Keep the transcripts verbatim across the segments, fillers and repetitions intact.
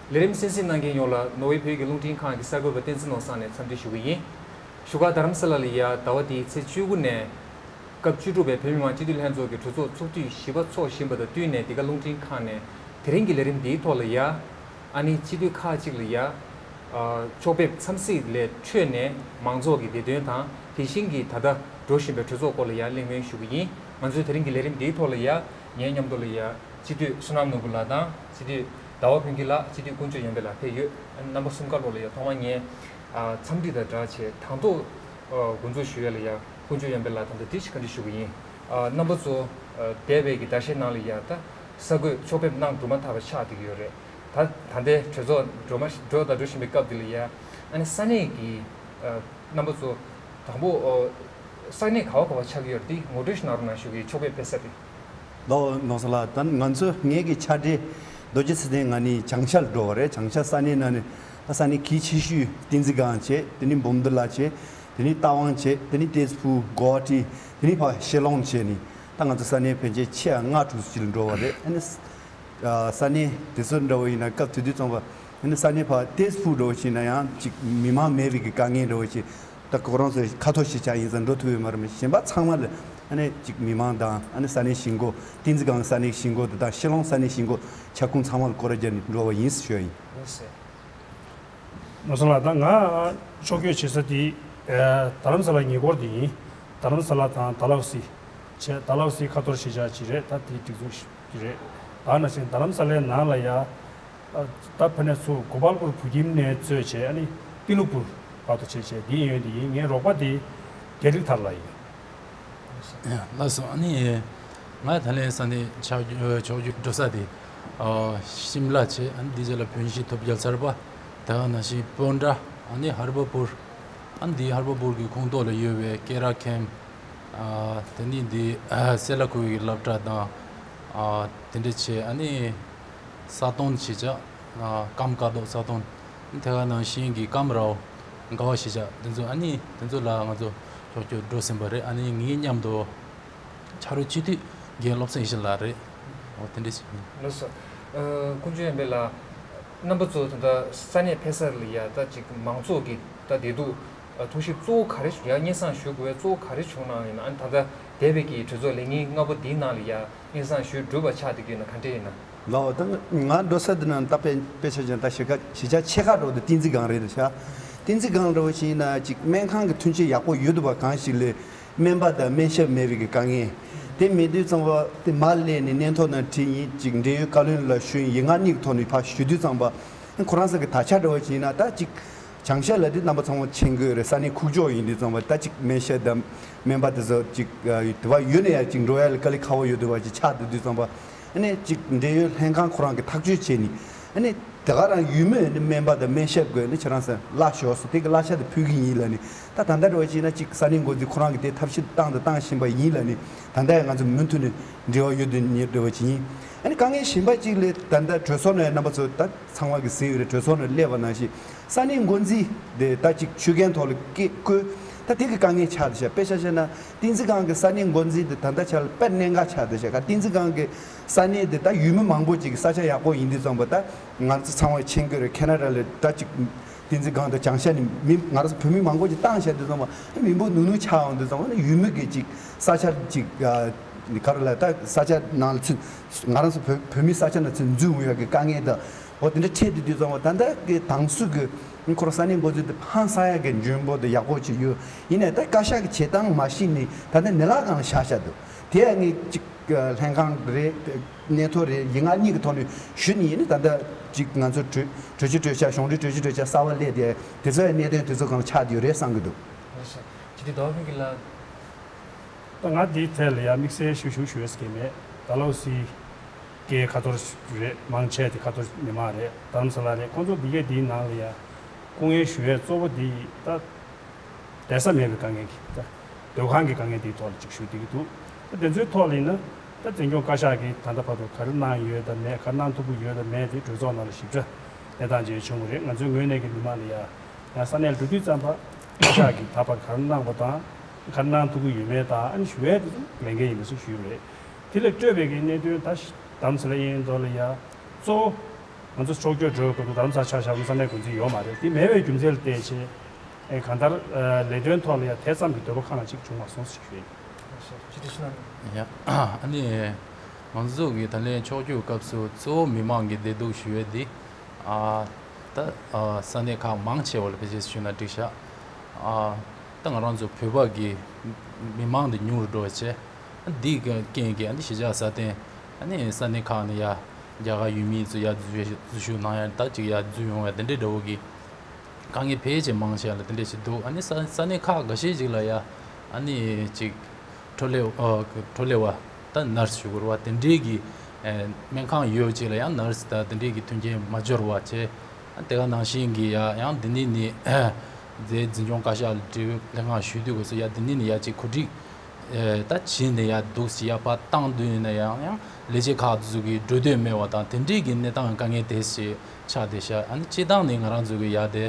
ལས་རིམ་གསན་གཟིགས་གནང་མཁན་ཡོངས་ལ་ནོར་ཝེ་བོད་ཀྱི་རླུང་འཕྲིན་ཁང་གི་གསར་འགོད་པ་བསྟན་འཛིན་ནོར་བཟང་ནས་འཚམས་འདྲི་ཞུ་གི་ཡིན། བཞུགས་སྒར་རྡ་རམ་ས་ལ་ལ་ཡ་ཟླ་བ་འདིའི་ཚེས་བཅུ་དགུ་ནས་སྐབས་བཅུ་དྲུག་པའི་བོད་མི་མང་སྤྱི་འཐུས་ལྷན་ཚོགས་ཀྱི་གྲོས་ཚོགས་ཚོགས་དུས་བཞི་པ་འཚོགས་བཞིན་པ་དང་བསྟུན་ནས་འདི་ག་རླུང་འཕྲིན་ཁང་ནས་དེ་རིང་གི་ལས་རིམ་འདིའི་ཐོག་ལ་ཡ། ཨ་ནི་སྤྱི་འཐུས་ཁག་ཅིག་ལ་ཡ། ཨ། ཕྱོགས་ཕེབས་འཚམས་གཟིགས་ལས་འཕྲོས་ནས་མང་ཚོགས་ཀྱི་བདེ་དོན་དང་དེ་བཞིན་གྱི་ད་ལྟ་འགྲོ་བཞིན་པའི་གྲོས་ཚོགས་སྐོར་ལ་ཡ་གླེང་མོལ་ཞུ་གི་ཡིན། ང་ཚོའི་དེ་རིང་གི་ལས་རིམ་འདིའི་ཐོག་ལ་ཡ་ངའི་མཉམ་དུ་ལ་ཡ་སྤྱི་འཐུས་བསོད་ནམས་ནོར་བུ་ལགས་དང་སྤྱི་འཐུས་ཟླ་བ་ཕུན་སྐྱིད་ལགས། སྤྱི་འཐུས་དཀོན་མཆོག་ཡོན་ཏན་ལགས་ཕེབས་ཡོད། རྣམ་པ་གསུམ་ཀ་ལོ་ལ་ཡ་ཐོག་མར་ངས་ཨ། འཚམས་འདྲི་དང་སྦྲགས་བྱས་དང་ཐོག་ཨ། འགོ་འཛུགས་ཞུ་ཡ་ལ་ཡ་དཀོན་མཆོག་ཡོན་ཏན་ལགས་དང་དུ་དེ་ཞིག་བཀའ་འདྲི་ཞུ་གི་ཡིན། ཨ། རྣམ་པ་ཚོ་ཨ། འདས་པའི་གི་ཟླ་ཤས་ནང་ལ་ཡ་ད་གསར་འགོད་ཕྱོགས་ཕེབས་གནང་གྲུབ་མ་ཐག་པ་ཆགས་བསྡད་ཀྱི་ཡོད་རེད། ད་ད་ལྟའི་གྲོས་ཚོགས་འགྲོ་མ་འགྲོ་དང་འགྲོ་བཞིན་པའི་སྐབས་འདི་ལ་ཡ། ཨ་ནི་ས་གནས་ཀྱི་ཨ། རྣམ་པ་ཚོ་དང་པོ་ཨ། ས་གནས་ག་བ་ག་བ་ཆགས་ཀྱི་ཡོད་རེད། འདི་ངོ་སྤྲོད་ཞིག་གནང་རོགས་གནང་ཞུ་གི་ཡིན། ཕྱོགས་ཕེབས་ཕེབས་ས་དེ། ལགས་ནོར་བཟང་ལགས། ད་ང་ཚོ་ངེད་ཀྱི་ཕྱག་སྦྲེལ་རྡོ་རྗེ་ཚེ་བརྟན་ང་ནི་བྱང་ཤར་འགྲོ་བ་རེད། བྱང་ཤར་ས་གནས་ནང་ནས་ད་ས་གནས་གལ་ཆེ་ཤོས་བསྟན་འཛིན་སྒང་བྱས། དེ་ནས་འབུམ་སྡེ་ལ་བྱས། དེ་ནས་རྟ་དབང་བྱས། དེ་ནས་ཏེས་ཕུའུ། གོ་ཧ་ཊི། དེ་ནས་ཕར་ཤེ་ལོང་བྱས་ནས་ད་ང་ཚོ་ས་གནས་ཕལ་ཆེར་ཆེ་བ་ལྔ་དྲུག་ཅིག་ལ་འགྲོ་བ་རེད། ཨ་ནི་ས་གནས་དེ་ཚོ་འདྲ་བོ་ཡིན་ན་སྐབས་དེ་དུས་ཙམ་པ་ཨ་ནི་ས་གནས་ཕར་ཏེས་ཕུའུ་འདྲ་བོ་ཞིག་ན་ཡང་ཅིག་མི་མང་མེད་པའི་གི་དཀའ་ངལ་འདྲ་བོ་ཞིག་ད་ཁོ་རང་ཚོའི་ཁ་ཐོར་ཞིག་ཆགས་ཡིན་ཙང་འགྲོ་ཐུབ་ཡོད་མ་རེད། མ་གཞན་པ་ཚང་མ་ལ་ཨ་ནི་ཅིག་མི་མང་དང་ཨ་ནི་ས་གནས་གཞིས་འགོ། བསྟན་འཛིན་སྒང་ས་གནས་གཞིས་འགོ་དེ་དང་ཤེ་ལོང་ས་གནས་གཞིས་འགོ་ཁྱབ་ཁོངས་ཚང་མ་ལ་སྐོར་ར་རྒྱག་ནས་འགྲོ་བ་ཡིན་ཞུ་ཡ་ཡིན། ལགས་སོ། ནོར་བཟང་ལགས། ད་ང་ཕྱོགས་བསྐྱོད་བྱེད་ས་དེ་ཨ། རྡ་རམ་ས་ལ་ཉེ་འཁོར་དེ་ཡིན། རྡ་རམ་ས་ལ་དང་ཌལ་ཧོ་སི་བྱས། ཌལ་ཧོ་སི་ཁ་ཐོར་གཞིས་ཆགས་ཅིག་རེད། ད་དེའི་སྒྲིག་འཛུགས་ཤིག་རེད། ད་ནང་བཞིན་རྡ་རམ་ས་ལའི་ནང་ལ་ཡ། ཨ། ད་ཕ་ནས་ཚུར་གོ་པལ་པུར་བོད་ཁྱིམ་ནས་གཙོས་བྱས་ཨ་ནི་ཏི་ལུ་པུར་བར་དུ་བྱས་བྱས་འདི་ཡོད་འདི་ཡིན། ངའི་རོགས་པ་དེ་རྒྱ་རིགས་ཐར་ལགས་ཡིན། ལགས་སོ། ཨ་ནི་ང་ད་ལན་ས་གནས་ཕྱོགས་བསྐྱོད་འགྲོ་ས་དེ་ཨ། ཤིམ་ལ་བྱས། ཨ་ནི་འདི་རྗེས་ལ་བོན་གཞིས་ཐུབ་རྒྱལ་ཚར་པ། ད་ནང་བཞིན་སྤོན་ཊ། ཨ་ནི་ཧར་བ་པུར། ཨ་ནི་འདི་ཧར་བ་པུར་གྱི་ཁོངས་གཏོགས་ལ་ཡོད་པའི་ཀེ་ར་ཁེམ། ཨ། དེ་ནི་འདི་ཨ། སེ་ལ་ཁུ་བའི་སློབ་གྲྭ་དང་། ཨ། དེ་འདྲ་བྱས། ཨ་ནི་ས་སྟོང་གཞིས་ཆགས། ཨ། ཀམ་དཀའ་ལྡོག་ས་སྟོང་། དེ་ག་ནང་བཞིན་གྱི་ཀམ་རའོ། དགའ་བ་གཞིས་ཆགས་དེ་ཚོ། ཨ་ནི་དེ་ཚོ་ལ་ང་ཚོ་ཕྱོགས་བསྐྱོད་འགྲོ་ཟིན་པ་རེད། ཨ་ནི་ངའི་མཉམ་དུ་ཕྱག་རོགས་སྤྱི་འཐུས་རྒན་བློ་བཟང་ཡེ་ཤེས་ལགས་རེད། འོ་དེ་འདྲ་ཞིག་ཡིན། ལགས་སོ། ཨ། དཀོན་མཆོག་ཡོན་ཏན་ལགས། རྣམ་པ་ཚོ་ད་ལྟ་ས་གནས་ཕེབས་ས་ལ་ཡ་ད་ཅིག་མང་ཚོགས་ཀྱི་ད་བདེ་སྡུག་ཨ། ཐོག་ཞིབ་གཙོ་བོ་ག་རེ་བྱུང་ཡ། སྙན་སེང་ཞུ་དགོས་པའི་གཙོ་བོ་ག་རེ་བྱུང་གནང་ཡིན་ན། ཨ་ནི་ད་ལྟ་འདས་པའི་གི་གྲོས་ཚོགས་ལས་ཉིན་ལྔ་པོ་འདིའི་ནང་ལ་ཡ་སྙན་སེང་ཞུས་གྲུབ་པ་ཆགས་བསྡད་ཀྱི་ཡོད་ན་ག་འདྲ་ཡིན་ན། ལགས། ད་ང་འགྲོ་ས་འདི་ནང་ད་དཔེ་དཔེ་ཆ་བཞག་ན་ད་གཞིས་ཀ་གཞིས་ཆགས་ཆེ་ཁག་འདྲ་བོ་དེ་བསྟན་འཛིན་སྒང་རེད་ཤག་བསྟན་འཛིན་སྒང་འདྲ་བོ་ཞིག་ཡིན་ན་ཅིག་སྨན་ཁང་གི་མཐུན་རྐྱེན་ཡག་པོ་ཡོད་འདུག་པ་གང་ཞིག་ལས། སྨན་པ་དང་སྨན་ཞབས་མེད་པའི་གི་དཀའ་ངལ་དེ་མེད་དུས་ཙམ་པ་དེ་མར་སླེབས་ནས་སྙན་ཐོ་ནང་བྲིས་ཡིན། ཅིག་འབྲེལ་ཡོད་བཀའ་བློན་ལ་ཞུས་ཡིན། ཡིན་ང་གཉིས་ཀྱི་ཐོག་ནས་ཕར་ཞུ་དུས་ཙམ་པ་ཁོ་རང་ཚོ་གི་ད་ཆ་འདྲ་བོ་ཞིག་ཡིན་ན་ད་ཅིག་བྱང་ཤར་ལ་དེ་རྣམ་པ་ཚང་མ་མཁྱེན་གྱི་ཡོད་རེད། ས་གནས་ཁུག་ཀྱོག་ཡིན་དུས་ཙམ་པ་ད་ཅིག་སྨན་ཞབས་དང་སྨན་པ་དེ་ཚོ་ཅིག་དེ་བ་ཡོད་ན་ཡང་ཅིག་འགྲོ་ཡ་ལ་དཀའ་ལས་ཁག་པོ་ཡོད་འདུག་པ་ཅིག་ཆགས་བསྡད་དུས་ཙམ་པ་ཨ་ནི་ཅིག་འབྲེལ་ཡོད་ལྷན་ཁང་ཁོ་རང་གི་ཐག་གཅོད་བྱས་ནས་ཨ་ནི། དེ་ག་རང་ཡུལ་མི་ནི་སྨན་པ་དང་སྨན་ཞབས་དགོས་ནི་ཁྱེད་རང་ཚོ་གླ་ཞོག་ཟེར་དེ་གི་གླ་ཆ་དེ་ཕུལ་གི་ཡིན་ལབ་ནི། ད་ད་ལྟ་འདྲ་བ་ཅིག་ན་ཅིག་ས་གནས་འགོ་འཛིན་ཁོ་རང་གི་དེ་ཐབས་ཤེས་བཏང་དང་བཏང་བཞིན་པ་ཡིན་ལབ་ནི། ད་ལྟ་ཡང་ང་ཚོ་མུ་མཐུད་ནས་འབྲེལ་བ་ཡོད་དུ་ཉེ་འདྲ་བ་ཅིག་ཡིན། ཨ་ནི་དཀའ་ངལ་གཞན་པ་ཅིག་ལས་ད་ལྟ་གྲོས་ཚོགས་ནས་རྣམ་པ་ཚོ་ད་ཚང་མ་གི་གཟིགས་ཡོད་རེད། གྲོས་ཚོགས་ནས་སླེབས་པ་ནང་བཞིན་ས་གནས་འགོ་འཛིན་དེ་ད་ཅིག་ཆོད་གན་ཐོག་ལ་སྐད་བཀོད་ད་དེ་གི་དཀའ་ངལ་ཆགས་བསྡད་ཤག་དཔེ་ཆ་བཤད་ན་བསྟན་འཛིན་ཁང་གི་ས་གནས་འགོ་འཛིན་དེ་ད་ལྟ་ཆ་ལ་དཔེ་གནད་འགག་ཆགས་བསྡད་ཤག་བསྟན་འཛིན་ཁང་གི་ས་གནས་དེ་ད་ཡུལ་མི་མང་པོ་ཅིག་གི་ས་ཆ་ཡག་པོ་ཡིན་དུས་ཙམ་པ་ད། ང་ཚོ་ཚང་མས་མཁྱེན་གྱི་རེད། ཁེ་ན་ཌ་ལ་ད་ཅིག་བསྟན་འཛིན་སྒང་དང་བྱང་ཤར་ནས་མི་ང་རང་ཚོ་བོད་མི་མང་པོ་ཅིག་བཏང་བཞག་དུས་ཙམ་པ་མི་འབོར་ཉུང་ཉུང་ཆགས་ཡོང་དུས་ཙམ་པ་ཡུལ་མི་གི་ཅིག་ས་ཆ་ཅིག་ག་རེ་ལ་ད་ས་ཆ་ནང་ལ་ཚུད་ང་རང་ཚོ་བོད་བོད་མི་ས་ཆ་ནང་ཚུད་འཛུལ་འོང་ཡག་གི་དཀའ་ངལ་དང་འོ་དེ་འདྲ་འཕྲད་དུས་དུས་ཙམ་པ་ད་ལྟ་གི་དང་སུ་གི་ཁོ་རང་ས་གནས་འགོ་འཛིན་དེ་ཧང་སང་ཡག་གི་འཇོན་པོ་དང་ཡག་པོ་ཅིག་ཡོད། ཡིན་ནའི་ད་བཀའ་ཤག་གི་བྱེད་སྟངས་མ་ཤེས་ནས་ད་ལྟ་ནད་ལག་སྒང་ལ་བཞག་བཞག་འདུག་དེ་ཡང་ངས་ཅིག་ལྷན་ཁང་རེད། གནས་ཐོ་རེད། ཡིན་ང་གཉིས་ཀྱི་ཐོག་ནས་ཞུ་ནི་ཡིན་ནི་ད་ལྟ་ཅིག་ང་ཚོ་གྲོས་གྲོས་གཞི་གྲོས་འཆར་གཞུང་འབྲེལ་གྲོས་གཞི་གྲོས་འཆར་གསར་པ་སླེབས་ཏེ་དེ་ཚོ་ཡང་གནད་དོན་དེ་ཚོ་སྒང་ལ་ཆགས་བསྡད་ཡོད་རེད་བསམ་གྱི་འདུག་ལགས་སོ། སྤྱི་འཐུས་ཟླ་བ་ཕུན་སྐྱིད་ལགས། ད་ང་འདིའི་ཐད་ལ་ཡང་དམིགས་བསལ་ཞུ་ཞུ་ཞུ་ཡས་ཀྱི་མེད། ད་ལོ་སི་ཀའི་ཁ་ཐོར་རེད། མང་ཆེ་དེ་ཁ་ཐོར་མི་མང་རེད། རྡ་རམ་ས་ལ་རེད། ཁོང་ཚོ་འདི་གའི་འདིའི་ནང་ལ་ཡང་སྐུ་ངལ་ཞུ་ཡས་གཙོ་བོ་འདི་ད། བསྡད་ས་མེད་པའི་དཀའ་ངལ་གྱི་ད། སྡོད་ཁང་གི་དཀའ་ངལ་དེའི་ཐོག་ལ་ཅིག་ཞུ་བསྡད་ཀྱི་འདུག་ད་དེ་ཚོའི་ཐོག་ལ་ཡིན་ན། ད་འཛིན་སྐྱོང་བཀའ་ཤག་གིས་ད་ལྟ་བར་དུ་ག་རེ་གནང་ཡོད་དམ་མེད། ག་རེ་གནང་ཐུབ་ཀྱི་ཡོད་དམ་མེད་དེ་གྲོས་ཚོགས་ནང་ལ་ཞིབ་ཕྲ་གནས་སྟངས་ཅིག་བྱུང་བ་རེད། ང་ཚོའི་ངོས་ནས་ཀྱི་མི་མང་ལ་ཡ་ཡང་ས་གནས་ལ་འགྲོ་དུས་ཙམ་པ་བཀའ་ཤག་གིས་ད་བར་ག་རེ་གནང་བ་དང་། ག་རེ་གནང་ཐུབ་ཀྱི་ཡོད་མེད་དང་། ཨ་ནི་ཞུ་ཡས་དེ་ཚོ་ལས་འགན་ཡིན་པ་སོགས་ཞུས་པ་རེད། དེ་ལས་སྤྲོས་པའི་གི་གནད་དོན་ད་རྡ་རམ་ས་ལ་ཡིན་མདོག་ལ་ཡ་གཙོ་བོ། ང་ཚོ་ཕྱོགས་བསྐྱོད་འགྲོ་དགོས་འདུག་རྡ་རམ་ས་ལ་ཆ་བཞག་ན་ས་གནས་འགོ་འཛིན་ཡོད་མ་རེད། དེ་མེད་པའི་རྒྱུ་མཚན་ལ་བལྟས་བྱས་ཨེ་གང་ལྟར་ཨ་ལས་དོན་ཐོག་ལ་ཡང་དེ་ཙམ་གྱི་འདོད་པ་ཁ་ནང་གཅིག་བྱུང་མ་སོང་ཞེས་ཞུ་ཡིན། ཅི་ཐུབ་ཞུ་ན། ཡ། ཨ་ནི་ང་ཚོ་གི་ད་ལན་ཕྱོགས་བསྐྱོད་སྐབས་སུ་གཙོ་བོ་མི་མང་གི་བདེ་སྡུག་ཞུ་ཡས་འདི་ཨ་ད་ཨ་ས་གནས་ཁག་མང་ཆེ་བ་ལ་ཕལ་ཆེར་ཞུས་ན་འགྲིག་ཤག་ཨ་ད་ང་རང་ཚོ་བོད་པ་གི་མི་མང་འདི་ཉུང་རུ་འགྲོ་བ་བྱས། འདི་གི་རྐྱེན་གྱིས་ཨ་ནི་གཞིས་ཆགས་སྲ་བརྟན་ཨ་ནི་ས་གནས་ཁག་ནས་ཡ་རྒྱ་གར་ཡུལ་མི་ཚོ་ཡ་འཛུལ་འཛུལ་ཞུགས་གནང་ཡ་ད་ཅིག་ཡ་འཛུལ་ཡོང་བ་དེ་འདྲའི་འདྲ་བོ་གི་དཀའ་ངལ་ཕལ་ཆེར་མང་ཆེ་བ་ལ་དེ་འདྲ་ཞིག་འདུག་ཨ་ནི་ས་ས་གནས་ཁག་འགའ་ཤས་ཅིག་ལ་ཡ་ཨ་ནི་ཅིག་འཕྲོ་ལས་ཨ་འཕྲོ་ལས་པ་ད་ནར་སི་ཞུ་དགོས་རེད་བ། དེ་འདྲའི་གི་ཨ་སྨན་ཁང་ཡོད་ཅིག་ལ་ཡང་ནར་སི་དང་དེ་འདྲའི་གི་མཐུན་རྐྱེན་མ་འབྱོར་བ་བྱས། ཨ་དེ་ག་ནང་བཞིན་གི་ཡ་ཡང་འདི་ནས་ནི་རྫས་འཛིན་སྐྱོང་བཀའ་ཤག་ལ་འབྲེལ་ཡོད་ལྷན་ཁང་ཞུ་དུས་སྐབས་སུ་ཡ་འདི་ནས་ནི་ཡ་ཅིག་གོ་སྒྲིག་ཨེ་ད་བྱས་ནས་ཡར་འདུག་སེ་ཡར་ཕར་བཏང་དུས་ན་ཡང་ཡང་ལས་བྱེད་ཁག་ཚོ་གི་འགྲོ་འདོད་མེད་པ་དང་དེ་འདྲའི་གི་གནས་སྟངས་དཀའ་ངལ་དེ་ཞིག་ཆགས་བསྡད་ཤག་ཨ་ནི་སྤྱིར་བཏང་ནས་ང་རང་ཚོ་གི་ཡར་དེ་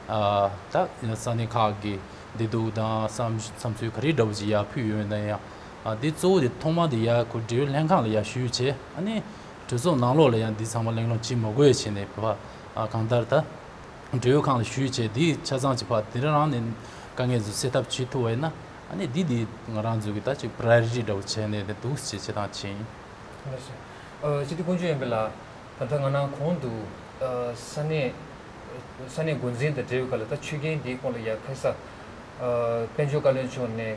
ཨ་ད་ས་གནས་ཁག་གི་བདེ་སྡུག་དང་བསམ་བསམ་ཚུལ་ག་རེ་འདྲ་བོ་ཅིག་ཡར་ཕུལ་ཡོད་ན་ཡང་ཨ་དེ་གཙོ་བོ་དེ་ཐོག་མ་དེ་ཡར་ཁོ་འབྲེལ་ཡོད་ལྷན་ཁང་ལ་ཡར་ཞུས་བྱས། ཨ་ནི་གྲོས་ཚོགས་ནང་ལོགས་ལ་ཡང་འདི་ཚང་མ་གླེང་སློང་བྱེད་མ་དགོས་བྱས་ནས་ཕར་ཨ་གང་ལྟར་ད། འབྲེལ་ཡོད་ཁང་ལ་ཞུས་བྱས་དེའི་ཆ་ཚང་གཅིག་ཕར་དེ་རང་ནས་དཀའ་ངལ་ཚོ་སེལ་ཐབས་བྱེད་ཐུབ་པ་ཡིན་ན་ཨ་ནི་འདི་འདི་ང་རང་ཚོ་གི་ད་ཅིག་པ་རའི་ཡོ་རི་ཊི་འདྲ་བོ་བྱས་ནས་དེ་འདུག་སེ་བྱེད་སྟངས་ཕྱིན། ལགས་སོ། ཨ་སྤྱི་འཐུས་དཀོན་མཆོག་ཡིན་པ་ལ་ད་ལྟ་ང་རང་གོང་དུ་ཨ་ས་གནས་ས་གནས་འགོ་འཛིན་དང་འབྲེལ་ཡོད་སྒང་ལ་ད་ཆོད་གན་འདིའི་སྐོར་ལ་ཡ་ཁ་ས་ཨ་དཔལ་འབྱོར་བཀའ་བློན་མཆོག་ནས་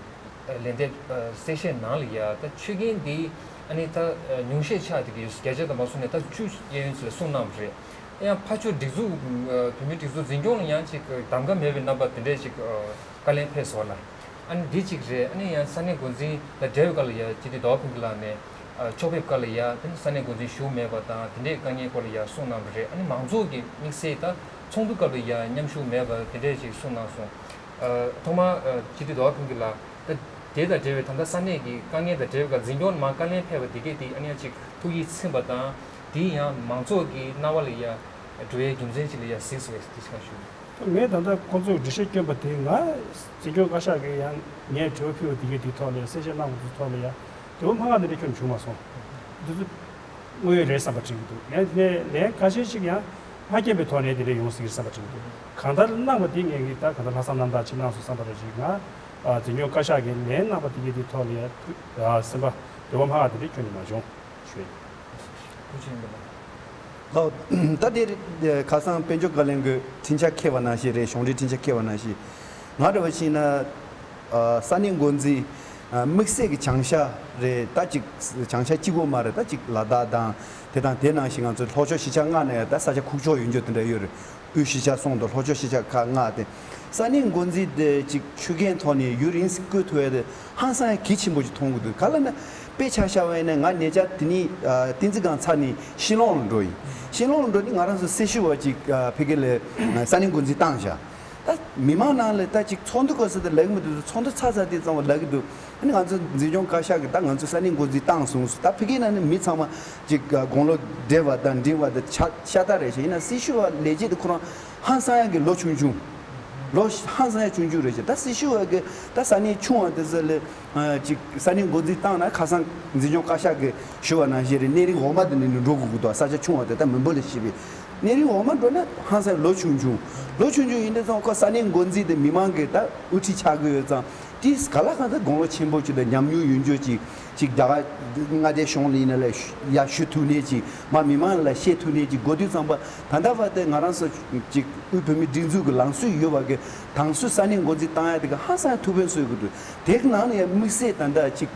ལན་འདེབས་ཨ་གསལ་བཤད་ནང་ལ་ཡ་ད་ཆོད་གན་འདི་ཨ་ནི་ད་ཨ་ཉུང་ཤས་ཆགས་བསྡད་ཀྱི་ཡོད། བརྒྱ་ཆ་དང་མ་སོང་ནས་ད་བཅུ་གཡས་གཡོན་ཅིག་ལ་གསུངས་གནང་བ་རེད། ཡང་ཕར་ཕྱོགས་སྒྲིག་འཛུགས་ཨ་བོད་མིའི་སྒྲིག་འཛུགས་འཛིན་སྐྱོང་ལ་ཡང་ཅིག་གདམ་ག་མེད་པའི་རྣམ་པ་དེ་འདྲས་ཅིག་ཨ་བཀའ་ལན་ཕེབས་སོང་ལ། ཨ་ནི་འདི་གཅིག་རེད། ཨ་ནི་ཡང་ས་གནས་འགོ་འཛིན་དང་འབྲེལ་བའི་སྐོར་ལ་ཡ་སྤྱི་འཐུས་རྡོ་ཕུན་སྐྱིད་ལགས་ནས་ཨ་ཕྱོགས་ཕེབས་སྐབས་ལ་ཡ་དེ་ནི་ས་གནས་འགོ་འཛིན་བཞུགས་མེད་པ་དང་དེ་འདྲའི་དཀའ་ངལ་སྐོར་ལ་ཡ་གསུངས་གནང་བ་རེད། ཨ་ནི་མང་ཚོགས་ཀྱི་དམིགས་བསལ་ད་ཚོགས་འདུ་སྐབས་ལ་ཡ་མཉམ་ཞུགས་མེད་པ་དེ་འདྲས་ཅིག་གསུངས་གནང་སོང་། ཨ་ཐོག་མར་ཨ་སྤྱི་འཐུས་རྡོ་ཕུན་སྐྱིད་ལགས་ད་དེ་དང་འབྲེལ་བའི་ད་ལྟ་ས་གནས་ཀྱི་དཀའ་ངལ་དང་འབྲེལ་བའི་སྐབས་འཛིན་སྐྱོང་མ་བཀའ་ལན་ཕེབས་པ་དེ་གས་དེ་ཨ་ནི་ཡ་ཅིག་ཐུགས་ཡིད་ཚིམ་པ་དང་དེ་ཡང་མང་ཚོགས་ཀྱི་རྣ་བ་ལ་ཡ་འགྲོ་ཡའི་རྒྱུ་མཚན་ཅིག་ལ་ཡ་གཟིགས་སོང་བས་དེ་ཅིག་གང་ཞུ། ངས་ད་ལྟ་ཁོང་ཚོས་འགྲེལ་བཤད་བསྐྱོན་པ་དེ་ང་འཛིན་སྐྱོང་བཀའ་ཤག་གིས་ཡང་ངས་དྲི་བ་ཕུལ་བ་དེ་གའི་དེའི་ཐོག་ལ་ཡང་གསལ་བཤད་གནང་བ་དེའི་ཐོག་ལ་ཡང་དེ་བ་མ་ང་དེ་འདྲ་ཁྱོན་བྱུང་མ་སོང་། འདི་ཚོ་དངོས་ཡོད་རེད་བསམ་པ་དྲན་གྱི་འདུག་ངས་དེ་ནས་ལན་ཁ་ཤས་ཤིག་ཡང་མ་བསྐྱོན་པའི་ཐོག་ནས་དེ་འདྲ་ཡོང་སྲིད་ཀྱི་བསམ་པ་དྲན་གྱི་འདུག་གང་ལྟར་གནང་བ་དེ་ངས་ཀྱིས་ད་གང་ལྟར་ལྷག་བསམ་རྣམ་དག་ཅིག་གནང་སོང་བསམ་པ་རེད་ཅིག་ང་འཛིན་སྐྱོང་བཀའ་ཤག་གིས་ལན་གནང་བ་དེ་གའི་དེའི་ཐོག་ལ་ཡང་ཐུགས་སེམས་པ་དེ་བ་མ་ང་དེ་འདྲ་ཁྱོན་ནས་མ་བྱུང་། ཞུ་ཡིན། ཐུགས་རྗེ་ཆེ། ལགས། ད་དེ་ཁ་སང་དཔལ་འབྱོར་བཀའ་བློན་གྱི་འཕྲིན་བཅར་ཁེལ་བ་ནང་བཞིན་རེད། གཞུང་འབྲེལ་འཕྲིན་བཅར་ཁེལ་བ་ནང་བཞིན་ང་འདྲ་བ་ཞིག་ན་ས་གནས་འགོ་འཛིན་དམིགས་བསལ་གྱི་བྱང་ཤར་རེད། ད་ཅིག་བྱང་ཤར་གཅིག་པོ་མ་རེད། ད་ཅིག་ལ་དྭགས་དང་དེ་དང་དེ་ནང་བཞིན་ང་ཚོ་ལྷོ་ཕྱོགས་གཞིས་ཆགས་ལྔ་ནས་ད་ས་ཆ་ཁུག་ཀྱོག་ཡོད་འགྱོ་དེ་འདྲ་ཡོད་རེད། དབུས་གཞིས་ཆགས་གསུམ་དང་ལྷོ་ཕྱོགས་གཞིས་ཆགས་ཁག་ལྔ་དེ་ས་གནས་འགོ་འཛིན་དེ་ཅིག་ཆོད་གན་ཐོག་ནས་ཡུན་རིང་ཞིག་བསྐོ་ཐུབ་ཡ་དེ་ཧང་སང་ཡ་གལ་ཆེན་པོ་ཅིག་མཐོང་གི་འདུག་ག་ལ་ན་དཔེ་ཆ་བཞག་པ་ཡིན་ན་ང་ཉེ་ཆར་དེ་ནི་བསྟན་འཛིན་སྒང་ཚར་ནས་ཤི་ལོང་ལ་འགྲོ་ཡིན། ཤི་ལོང་ལ་འགྲོ་ནི་ང་རང་ཚོ་སེར་ཤུལ་བ་ཅིག་ཕ་གི་ལ་ས་གནས་འགོ་འཛིན་བཏང་བཞག་ད་མི་མང་ནང་ལ་ད་ཅིག་ཚོགས་འདུ་ག་ཚོད་དེ་ལབ་ཀྱི་མི་འདུག་ཚོགས་འདུ་ཚར་ཚར་དེ་ཙམ་པ་ལབ་ཀྱི་འདུག་ཨ་ནི་ང་ཚོ་འཛིན་སྐྱོང་བཀའ་ཤག་གིས་ད་ང་ཚོ་ས་གནས་འགོ་འཛིན་བཏང་སོང་ཟེར། ད་ཕ་གི་ནང་ནས་མི་ཚང་མ་ཅིག་དགུང་ལོ་བགྲེས་པ་དང་འབྲིང་བ་དང་ཤ་ཤ་སྟག་རེད་ཤག་ཡིན་ན་སྲི་ཞུ་བ་ལས་བྱེད་དེ་ཁོ་རང་ཧང་སང་ཡག་གི་ལོ་ཆུང་ཆུང་། ལོ་ཧང་སང་ཡག་ཆུང་ཆུང་རེད་ཤག་ད་སྲི་ཞུ་བ་གི་ད་ས་གནས་ཆུང་བ་དེ་ཚོ་ལ་ཅིག་ས་གནས་འགོ་འཛིན་བཏང་ན་ཁ་སང་འཛིན་སྐྱོང་བཀའ་ཤག་གིས་ཞུ་བ་ནང་བཞིན་རེད། གནས་རིམ་འོག་མ་དེ་ནས་འགྲོ་དགོས་ཀྱི་འདུག་ས་ཆ་ཆུང་བ་དེ་ད་མི་འབོར་ལ་བཤད་པའི། གནས་རིམ་འོག་མ་འགྲོ་ན་ཧང་སང་ལོ་ཆུང་ཆུང་། ལོ་ཆུང་ཆུང་ཡིན་དུས་ཙང་ཁོ་ས་གནས་འགོ་འཛིན་དེ་མི་མང་གི་ད་དབུ་ཁྲིད་ཆགས་ཀྱི་ཡོད་ཙང་དེས་ག་ལ་གང་ལྟར་དགུང་ལོ་ཆེན་པོ་ཅིག་དང་ཉམས་མྱོང་ཡོད་རྒྱུ་ཅིག་ཅིག་རྒྱ་གར་མངའ་སྡེ་གཞུང་ལ་ཡིན་ན་ལ་ཡ་ཞུ་ཐུབ་ནས་ཅིག་མ་མི་མང་ལ་བཤད་ཐུབ་ནས་ཅིག་དགོས་དུས་ཙམ་པ་ད་ལྟ་བར་དེ་ང་རང་ཚོ་ཅིག་དབུས་བོད་མིའི་སྒྲིག་འཛུགས་ཀྱི་ལམ་སྲོལ་ཡོད་པ་གི་དང་སུ་ས་གནས་འགོ་འཛིན་བཏང་ཡ་དེ་ག་ཧང་སང་ཐུགས་ཕན་གསོས་ཀྱི་འདུག་དེ་གི་ནང་ནས་ཡང་དམིགས་བསལ་ད་ལྟ་ཅིག་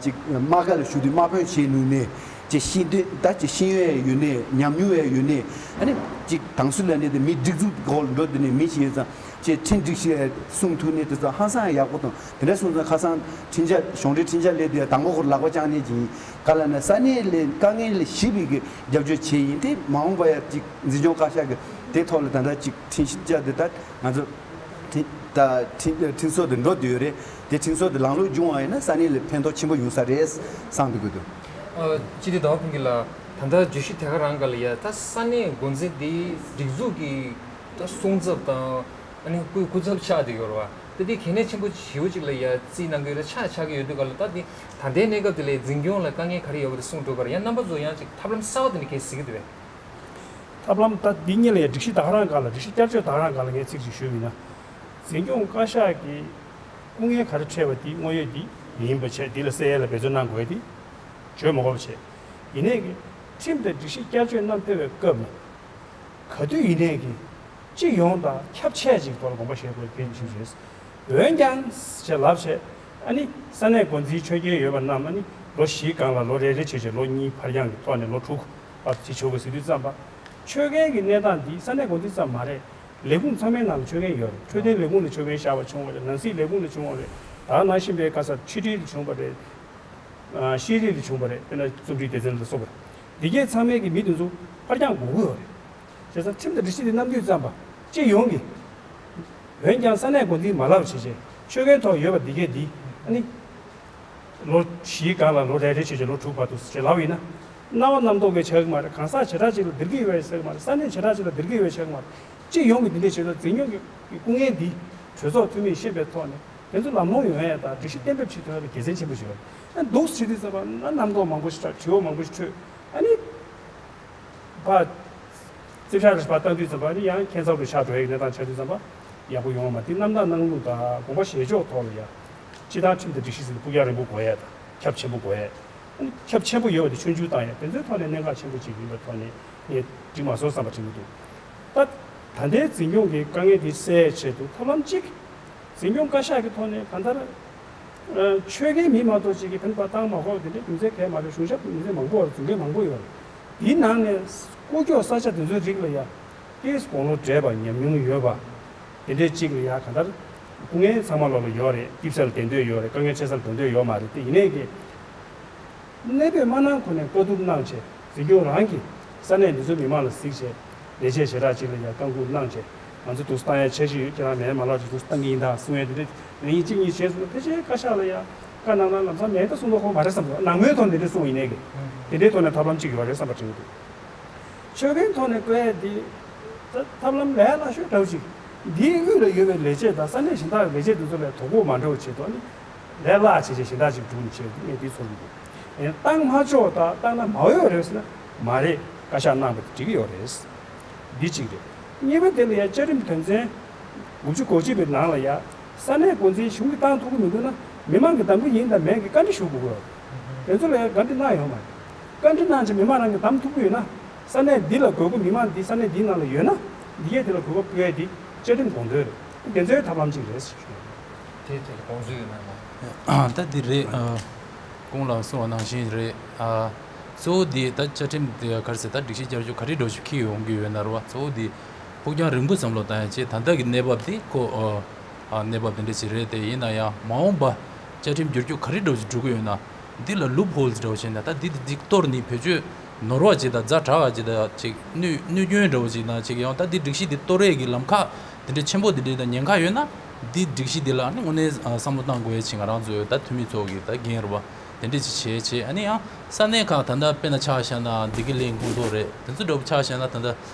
ཅིག་དམག་སྒར་ལ་ཞུགས་དུས་དམག་དཔོན་བྱས་ནུས་ནས། ཅེས་ཤེས་འདོད་ད་ཅེས་ཤེས་ཡོན་ཡོད་ནས་ཉམས་མྱོང་ཡང་ཡོད་ནས་ཨ་ནི་ཅིག་དང་སུ་ལ་ནི་དེ་མི་སྒྲིག་འཛུགས་སྐོར་འགྲོ་དེ་ནས་མི་ཞིག་ཡོད་ཙང་ཅེས་ཁྲིམས་སྒྲིག་གཞི་སྲུང་ཐུབ་ནས་དེ་ཚོ་ཧང་སང་ཡག་པོ་དང་དེ་འདྲ་སོང་ཙང་ཁ་སང་འཕྲིན་བཅར་གཞུང་འབྲེལ་འཕྲིན་བཅར་ལས་དེ་དང་པོ་ཁོར་ལག་པ་བརྐྱངས་ནས་ཅིག་ཡིན་ག་ལ་ན་ས་གནས་ལས་དཀའ་ངལ་ལས་ཞིབ་པའི་གི་རྒྱབ་སྐྱོར་བྱས་ཡིན་དེ་མ་འོངས་པ་ཡ་ཅིག་འཛིན་སྐྱོང་བཀའ་ཤག་གི་དེ་ཐོག་ལ་ད་ལྟ་ཅིག་འཕྲིན་བཅར་དེ་ད་ང་ཚོ། ད་ཁྲིམས་ཁྲིམས་སྲོལ་དེ་འགྲོ་བསྡད་ཡོད་རེད། དེ་ཁྲིམས་སྲོལ་དེ་ལམ་ལྷོང་བྱུང་བ་ཡིན་ན་ས་གནས་ལ་ཕན་ཐོགས་ཆེན་པོ་ཡོང་ས་རེད་བསམ་འདུག་གི་འདུག་ཨ་སྤྱི་འཐུས་ཟླ་བ་ཕུན་སྐྱིད་ལགས་ད་ལྟ་བརྗོད་གཞི་དེ་ག་རང་ག་ལ་ཡ་ད་ས་གནས་འགོ་འཛིན་དེ་སྒྲིག་འཛུགས་ཀྱི་ད་སྲུང་ཚབ་དང་ཨ་ནི་སྐུའི་སྐུ་ཚབ་ཆགས་བསྡད་ཡོད་རེད་བ། ད་དེ་གལ་གནད་ཆེན་པོ་ཞེ་པོ་ཅིག་ལ་ཡ་རྩིས་གནང་གི་ཡོད་རེད་ཆགས་ཆགས་ཀྱི་ཡོད་དུས་ག་ལ་ད་དེ་ད་ལྟའི་གནས་སྐབས་དེ་ལ་འཛིན་སྐྱོང་ལ་དཀའ་ངལ་ག་རེ་ཡོད་པ་དེ་གསུངས་འགྲོ་ག་རེད་ཡང་རྣམ་པ་ཚོ་ཡང་ཅིག་ཐབས་ལམ་གསར་བ་དེ་འདྲ་གལ་སྲིད་ཀྱི་འདུག་བས། ཐབས་ལམ་ད་འདི་གཉིས་ལ་ཡང་སྒྲིག་གཞི་ད་ག་རང་སྒང་ལ། སྒྲིག་གཞི་བསྐྱར་བཅོས་ད་ག་རང་སྒང་ལ་ངས་ཚིག་ཅིག་ཞུས་པ་ཡིན་ན། འཛིན་སྐྱོང་བཀའ་ཤག་གི་སྐུ་ངལ་ག་རེ་འཕྲད་པ་དེ་དངོས་ཡོད་དེ་ཡིན་པ་བྱས། འདི་ལ་སེལ་ཡས་ལ་འབད་བརྩོན་གནང་དགོས་ཡས་དེ་བརྗོད་མ་དགོས་པ་བྱས། ཡིན་ནའི་གི་ཁྲིམས་དང་སྒྲིག་གཞི་བསྐྱར་བཅོས་གནང་ཕེབས་པའི་སྐབས་ལ། ག་དུས་ཡིན་ནའི་གི་སྤྱི་ཡོངས་དང་ཁྱབ་ཆེ་ཅིག་ཐོག་ལ་དགོངས་པ་བཞེས་དགོས་གལ་ཆེན་པོ་རེད། འོན་ཀྱང་ཞེས་ལབ་བྱས། ཨ་ནི་ས་གནས་འགོ་འཛིན་ཆོས་རྒྱལ་ཡོད་པ་རྣམས་ཨ་ནི་ལོ་བཞིའི་སྒང་ལ་ལོ་རེ་རེ་བྱས་བྱས་ལོ་གཉིས་ཕར་འགྱངས་ཀྱི་ཐོག་ནས་ལོ་དྲུག་བར་དུ་བྱེད་ཆོག་གི་ཟེར་དུས་ཙམ་པ། ཆོད་མཁན་གྱི་གནས་སྟངས་འདི་ས་གནས་འགོ་འཛིན་ཙམ་མ་རེད། ལས་ཁུངས་ཚང་མའི་ནང་ལ་ཆོད་མཁན་ཡོད་རེད། འཕྲོད་བསྟེན་ལས་ཁུངས་ལ་ཆོད་མཁན་བཞག་པ་བྱུང་བ་རེད། ནང་སྲིད་ལས་ཁུངས་ལ་བྱུང་བ་རེད། ད་ག་ནང་བཞིན་པའི་ག་ས་ཕྱི་དྲིལ་ལ་བྱུང་བ་རེད། ཨ། ཤེས་རིག་ལ་བྱུང་བ་རེད། དཔེར་ན་རྩོམ་སྒྲིག་སྡེ་ཚན་ལ་སོགས་པ་རེད། འདི་གའི་ཚང་མའི་གི་མི་དེ་ཚོ་ཕར་འགྱངས་དགོས་ཀྱི་ཡོད་རེད། བྱས་ཙང་ཁྲིམས་དང་སྒྲིག་གཞི་འདི་བསྣམས་དུས་ཙམ་པ་སྤྱི་ཡོངས་ཀྱི། འོན་ཀྱང་ས་གནས་འགོ་འཛིན་མ་ལབ་བྱས་བྱས་ཆོད་མཁན་ཐོག་ཡོད་པ་འདི་གས་འདི་ཨ་ནི། ལོ་བཞིའི་སྒང་ལ་ལོ་རེ་རེ་བྱས་བྱས་ལོ་དྲུག་བར་དུ་ཞེས་ལབ་ཡིན་ན། སྣང་བ་རྣམ་རྟོག་གིས་ཆགས་ཀྱི་མ་རེད། གང་ཟག་བྱེ་བྲག་ཅིག་ལ་འདིར་གི་ཡོད་པའི་ཆགས་ཀྱི་མ་རེད། ས་གནས་བྱེ་བྲག་ཅིག་ལ་འདིར་གི་ཡོད་པའི་ཆགས་ཀྱི་མ་རེད། སྤྱི་ཡོངས་ཀྱི་འདི་འདྲའི་བྱེད་ཐབས་འཛིན་སྐྱོང་གི་སྐུ་ངལ་འདི་གྲོས་ཚོགས་འཐུས་མིས་ཤེས་པའི་ཐོག་ནས་དེ་ཚོ་ལམ་ལྷོང་ཡོང་ཡས་དང་སྒྲིག་གཞི་གཏན་འབེབས་བྱེད་ཐུབ་ཡས་ལ་དགེ་མཚན་ཆེན་པོ་ཞིག་ཡོད་རེད། ཨ། འདུག་སེ་བྱེད་དུས་ཙམ་པ་ན་རྣམ་རྟོག་མང་པོ་ཞིག་ཆགས། དྲི་བ་མང་པོ་ཞིག་འཕྲོས། ཨ་ནི། ཕར། རྩིབ་ཤག་རེ་ཕར་བཏང་དུས་ཙམ་པ་ནི་ཡང་ཁྱད་མཚར་དུ་ཆགས་འགྲོ་ཡའི་གནས་སྟངས་ཆགས་དུས་ཙམ་པ་ཡག་པོ་ཡོང་བ་མ། དེ་རྣམ་དག་གནང་ལུགས་དང་དགོངས་པ་བཞེས་ཕྱོགས་ཐོག་ལ་ཡ། སྤྱི་བཏང་ཁྲིམས་དང་སྒྲིག་གཞི་ཟེར་ན་ཕུགས་རྒྱང་རིང་པོ་དགོས་ཡ་དང་ཁྱབ་ཆེན་པོ་དགོས་ཡ། ཁྱབ་ཆེན་པོ་ཡོད་པ་དེ་ཆུང་ཆུང་བཏང་ཡ་དེ་ཚོའི་ཐོག་ནས་གནད་འགག་ཆེན་པོ་ཅིག་ཡིན་པའི་ཐོག་ནས་ངས་འགྲིག་མ་སོང་བསམ་པ་དྲན་གྱི་འདུག་ད། ད་ལྟའི་འཛིན་སྐྱོང་གི་དཀའ་ངལ་འདི་སེལ་ཡའི་ཆེད་དུ་ཐབས་ལམ་གཅིག་འཛིན་སྐྱོང་བཀའ་ཤག་གི་ཐོག་ནས་གང་ལྟར། ཨ། ཆོད་མཁན་མི་མ་གཏོགས་ཅིག་གིས་ཕན་པ་བཏང་མ་ཁོག་དེ་འདྲའི་རྒྱུ་མཚན་གང་ཡང་མ་རེད། གཞུང་ཞབས་མི་ཚེ་མང་པོ་བར་རྫུན་མཁན་མང་པོ་ཡོད་རེད། དེའི་ནང་ནས་སྐུ་སྐྱོགས་ས་ཆ་དེ་ཚོའི་རིགས་ལ་ཡ། ཏོག་ཙམ་དགུང་ལོ་བགྲེས་པ་ཉམས་མྱོང་ཡོད་པ། དེ་འདྲའི་ཅིག་ལ་ཡ་གང་ལྟར། སྐུ་ངལ་ཚང་མ་ལོག་ལ་ཡོད་རེད། སྐྱིད་ས་ལ་བསྡད་འདོད་ཡོད་རེད། དཀའ་ངལ་འཕྲད་ས་ལ་སྡོད་འདོད་ཡོད་མ་རེད་དེ། ཡིན་ནའི་གི་གནས་སྤོས་མ་གནང་གོང་ནས་བཀའ་བསྡུར་གནང་བྱས་འཛིན་སྐྱོང་རང་གིས་ས་གནས་འདི་ཚོའི་མི་མང་ལ་གཟིགས་བྱས་ལས་བྱེད་ཞེ་དྲག་ཅིག་ལ་ཡང་བཀའ་འགུག་གནང་བྱས་ང་ཚོ་འདུག་སེ་བཏང་ཡ་འཆར་གཞི་ཡོད། ཁྱེད་རང་མེད་མ་ལགས་ཅིག་འདུག་སེ་བཏང་གི་ཡིན་ད་གསུང་ཡ་དེ་འདྲ་ལན་གཅིག་གཉིས་བྱས་སོང་ན། ཕལ་ཆེར་བཀའ་ཤག་ལ་ཡང་བཀའ་གནང་ན་ལམ་སང་མེད་ད་གསུང་མདོག་ཁ་པོ་མ་རེད་བསམ་འདུག་ནང་མོལ་ཐོག་ནས་དེ་འདྲ་གསུངས་ཡིན་ནའི་གི་དེ་འདྲའི་ཐོག་ནས་ཐབས་ལམ་གཅིག་ཡོད་རེད་བསམ་པ་དྲན་གྱི་འདུག་ཆོད་མཁན་ཐོག་ནས་བཀོད་ཡ་དེ་ད་ཐབས་ལམ་ལས་སླ་ཤོས་འདྲ་བོ་ཅིག་འདིའི་དབུས་ལ་ཡོད་པའི་ལས་བྱེད་དང་ས་གནས་གཞན་དག་གི་ལས་བྱེད་དེ་ཚོ་ལ་དོ་ཁུར་མ་འདྲ་བོ་བྱེད་དོ་ནི། ལས་སླ་བྱས་བྱས་གཞན་དག་ཅིག་སྒྲུག་ནས་བྱས་ཏེ་ངས་འདི་ཚོར་གྱི་འདུག་ཨེ། བཏང་མ་ཆོག་དང་བཏང་ན་མ་འོས་རེད་ཟེར་ན་མ་རེད། བཀའ་ཤག་གནང་བ་དེ་འགྲིག་གི་ཡོད་རེད། འདི་གཅིག་རེད། གཉིས་པ་དེ་ལ་ཡ་བཅའ་ཁྲིམས་དོན་ཚན་དགུ་བཅུ་གོ་གཅིག་པའི་ནང་ལ་ཡ་ས་གནས་འགོ་འཛིན་གཞུང་གིས་བཏང་ཐུབ་ཀྱི་མི་འདུག་ན་མི་མང་གི་འདེམས་བསྐོ་ཡིན་དང་མིན་གྱི་བཀའ་འདྲི་ཞུ་དགོས་ཀྱི་ཡོད་རེད། དེ་ཚོ་ལ་ཡ་བཀའ་འདྲི་གནང་ཡོད་མ་རེད། བཀའ་འདྲི་གནང་བྱས་མི་མང་རང་གིས་འདེམས་ཐུབ་ཀྱི་ཡོད་ན། ས་གནས་འདི་ལ་དགོས་མཁོ་མི་མང་འདི་ས་གནས་འདིའི་ནང་ལ་ཡོད་ན། འདི་གས་དེ་ལ་དགོས་མཁོ་སྤྲོད་ཡས་འདི་བཅའ་ཁྲིམས་དགོངས་དོན་རེད། དེ་ཚོའི་ཐབས་ལམ་གཅིག་རེད་ཞུ། དེ་དེ་ལ་དགོངས་ཚུལ་ཡོད་ན་ལ། ད་འདི་རེད། ཨ། གོང་ལ་གསུངས་པ་ནང་བཞིན་རེད། ཨ། གཙོ་བོ་འདི་ད་བཅའ་ཁྲིམས་དེ་ག་རེ་ཟེར། ད་སྒྲིག་གཞི་བསྐྱར་བཅོས་ག་རེ་འདྲ་ཞིག་འཁྱེར་ཡོང་གི་ཡོད་ན་རེད་བ། གཙོ་བོ་འདི་ཕུགས་རྒྱང་རིང་པོ་བསམ་བློ་བཏང་ཡ་བྱས། ད་ལྟ་གི་གནས་བབ་འདི་ཁོ། ཨ། གནས་བབ་དེ་འདྲ་ཞིག་རེད་དེ། ཡིན་ན་ཡང་མ་འོངས་པ་བཅའ་ཁྲིམས་བསྒྱུར་བཅོས་ག་རེ་འདྲ་ཞིག་འགྲོ་གི་ཡོད་ན། འདི་ལ་ལུབ་ཧོལ་འདྲ་བོ་བྱས་ན་ད་འདི་འདི་གཏོར་ནས་བེད་སྤྱོད་ནོར་བ་ཅིག་དང་ཛ་དྲག་པ་ཅིག་དང་ཅིག་གནོད་གནོད་སྐྱོན་འདྲ་བོ་ཅིག་དང་ཅིག་ཡང་ད་འདི་སྒྲིག་གཞི་འདི་གཏོར་ཡས་ཀྱི་ལམ་ཁ་དེ་འདྲ་ཆེན་པོ་དེ་འདྲ་དང་ཉེན་ཁ་ཡོད་ན། འདི་སྒྲིག་གཞི་འདི་ལ་ནི་དངོས་གནས་བསམ་བློ་བཏང་དགོས་ཡས་ཅིག་ང་རང་ཚོའི་ད་འཐུས་མི་ཚོ་གི་ད་འགན་རེད་བ། དེ་འདྲ་ཅིག་བྱས་བྱས། ཨ་ནི་ཡང་ས་གནས་ཁག་ད་ལྟ་དཔེར་ན་ཆ་བཞག་ན་བདེ་སྐྱིད་གླིང་སྐུ་མདོག་རེད། དེ་ཚོ་འདྲ་བོ་ཆ་བཞག་ན་ད་ལྟ་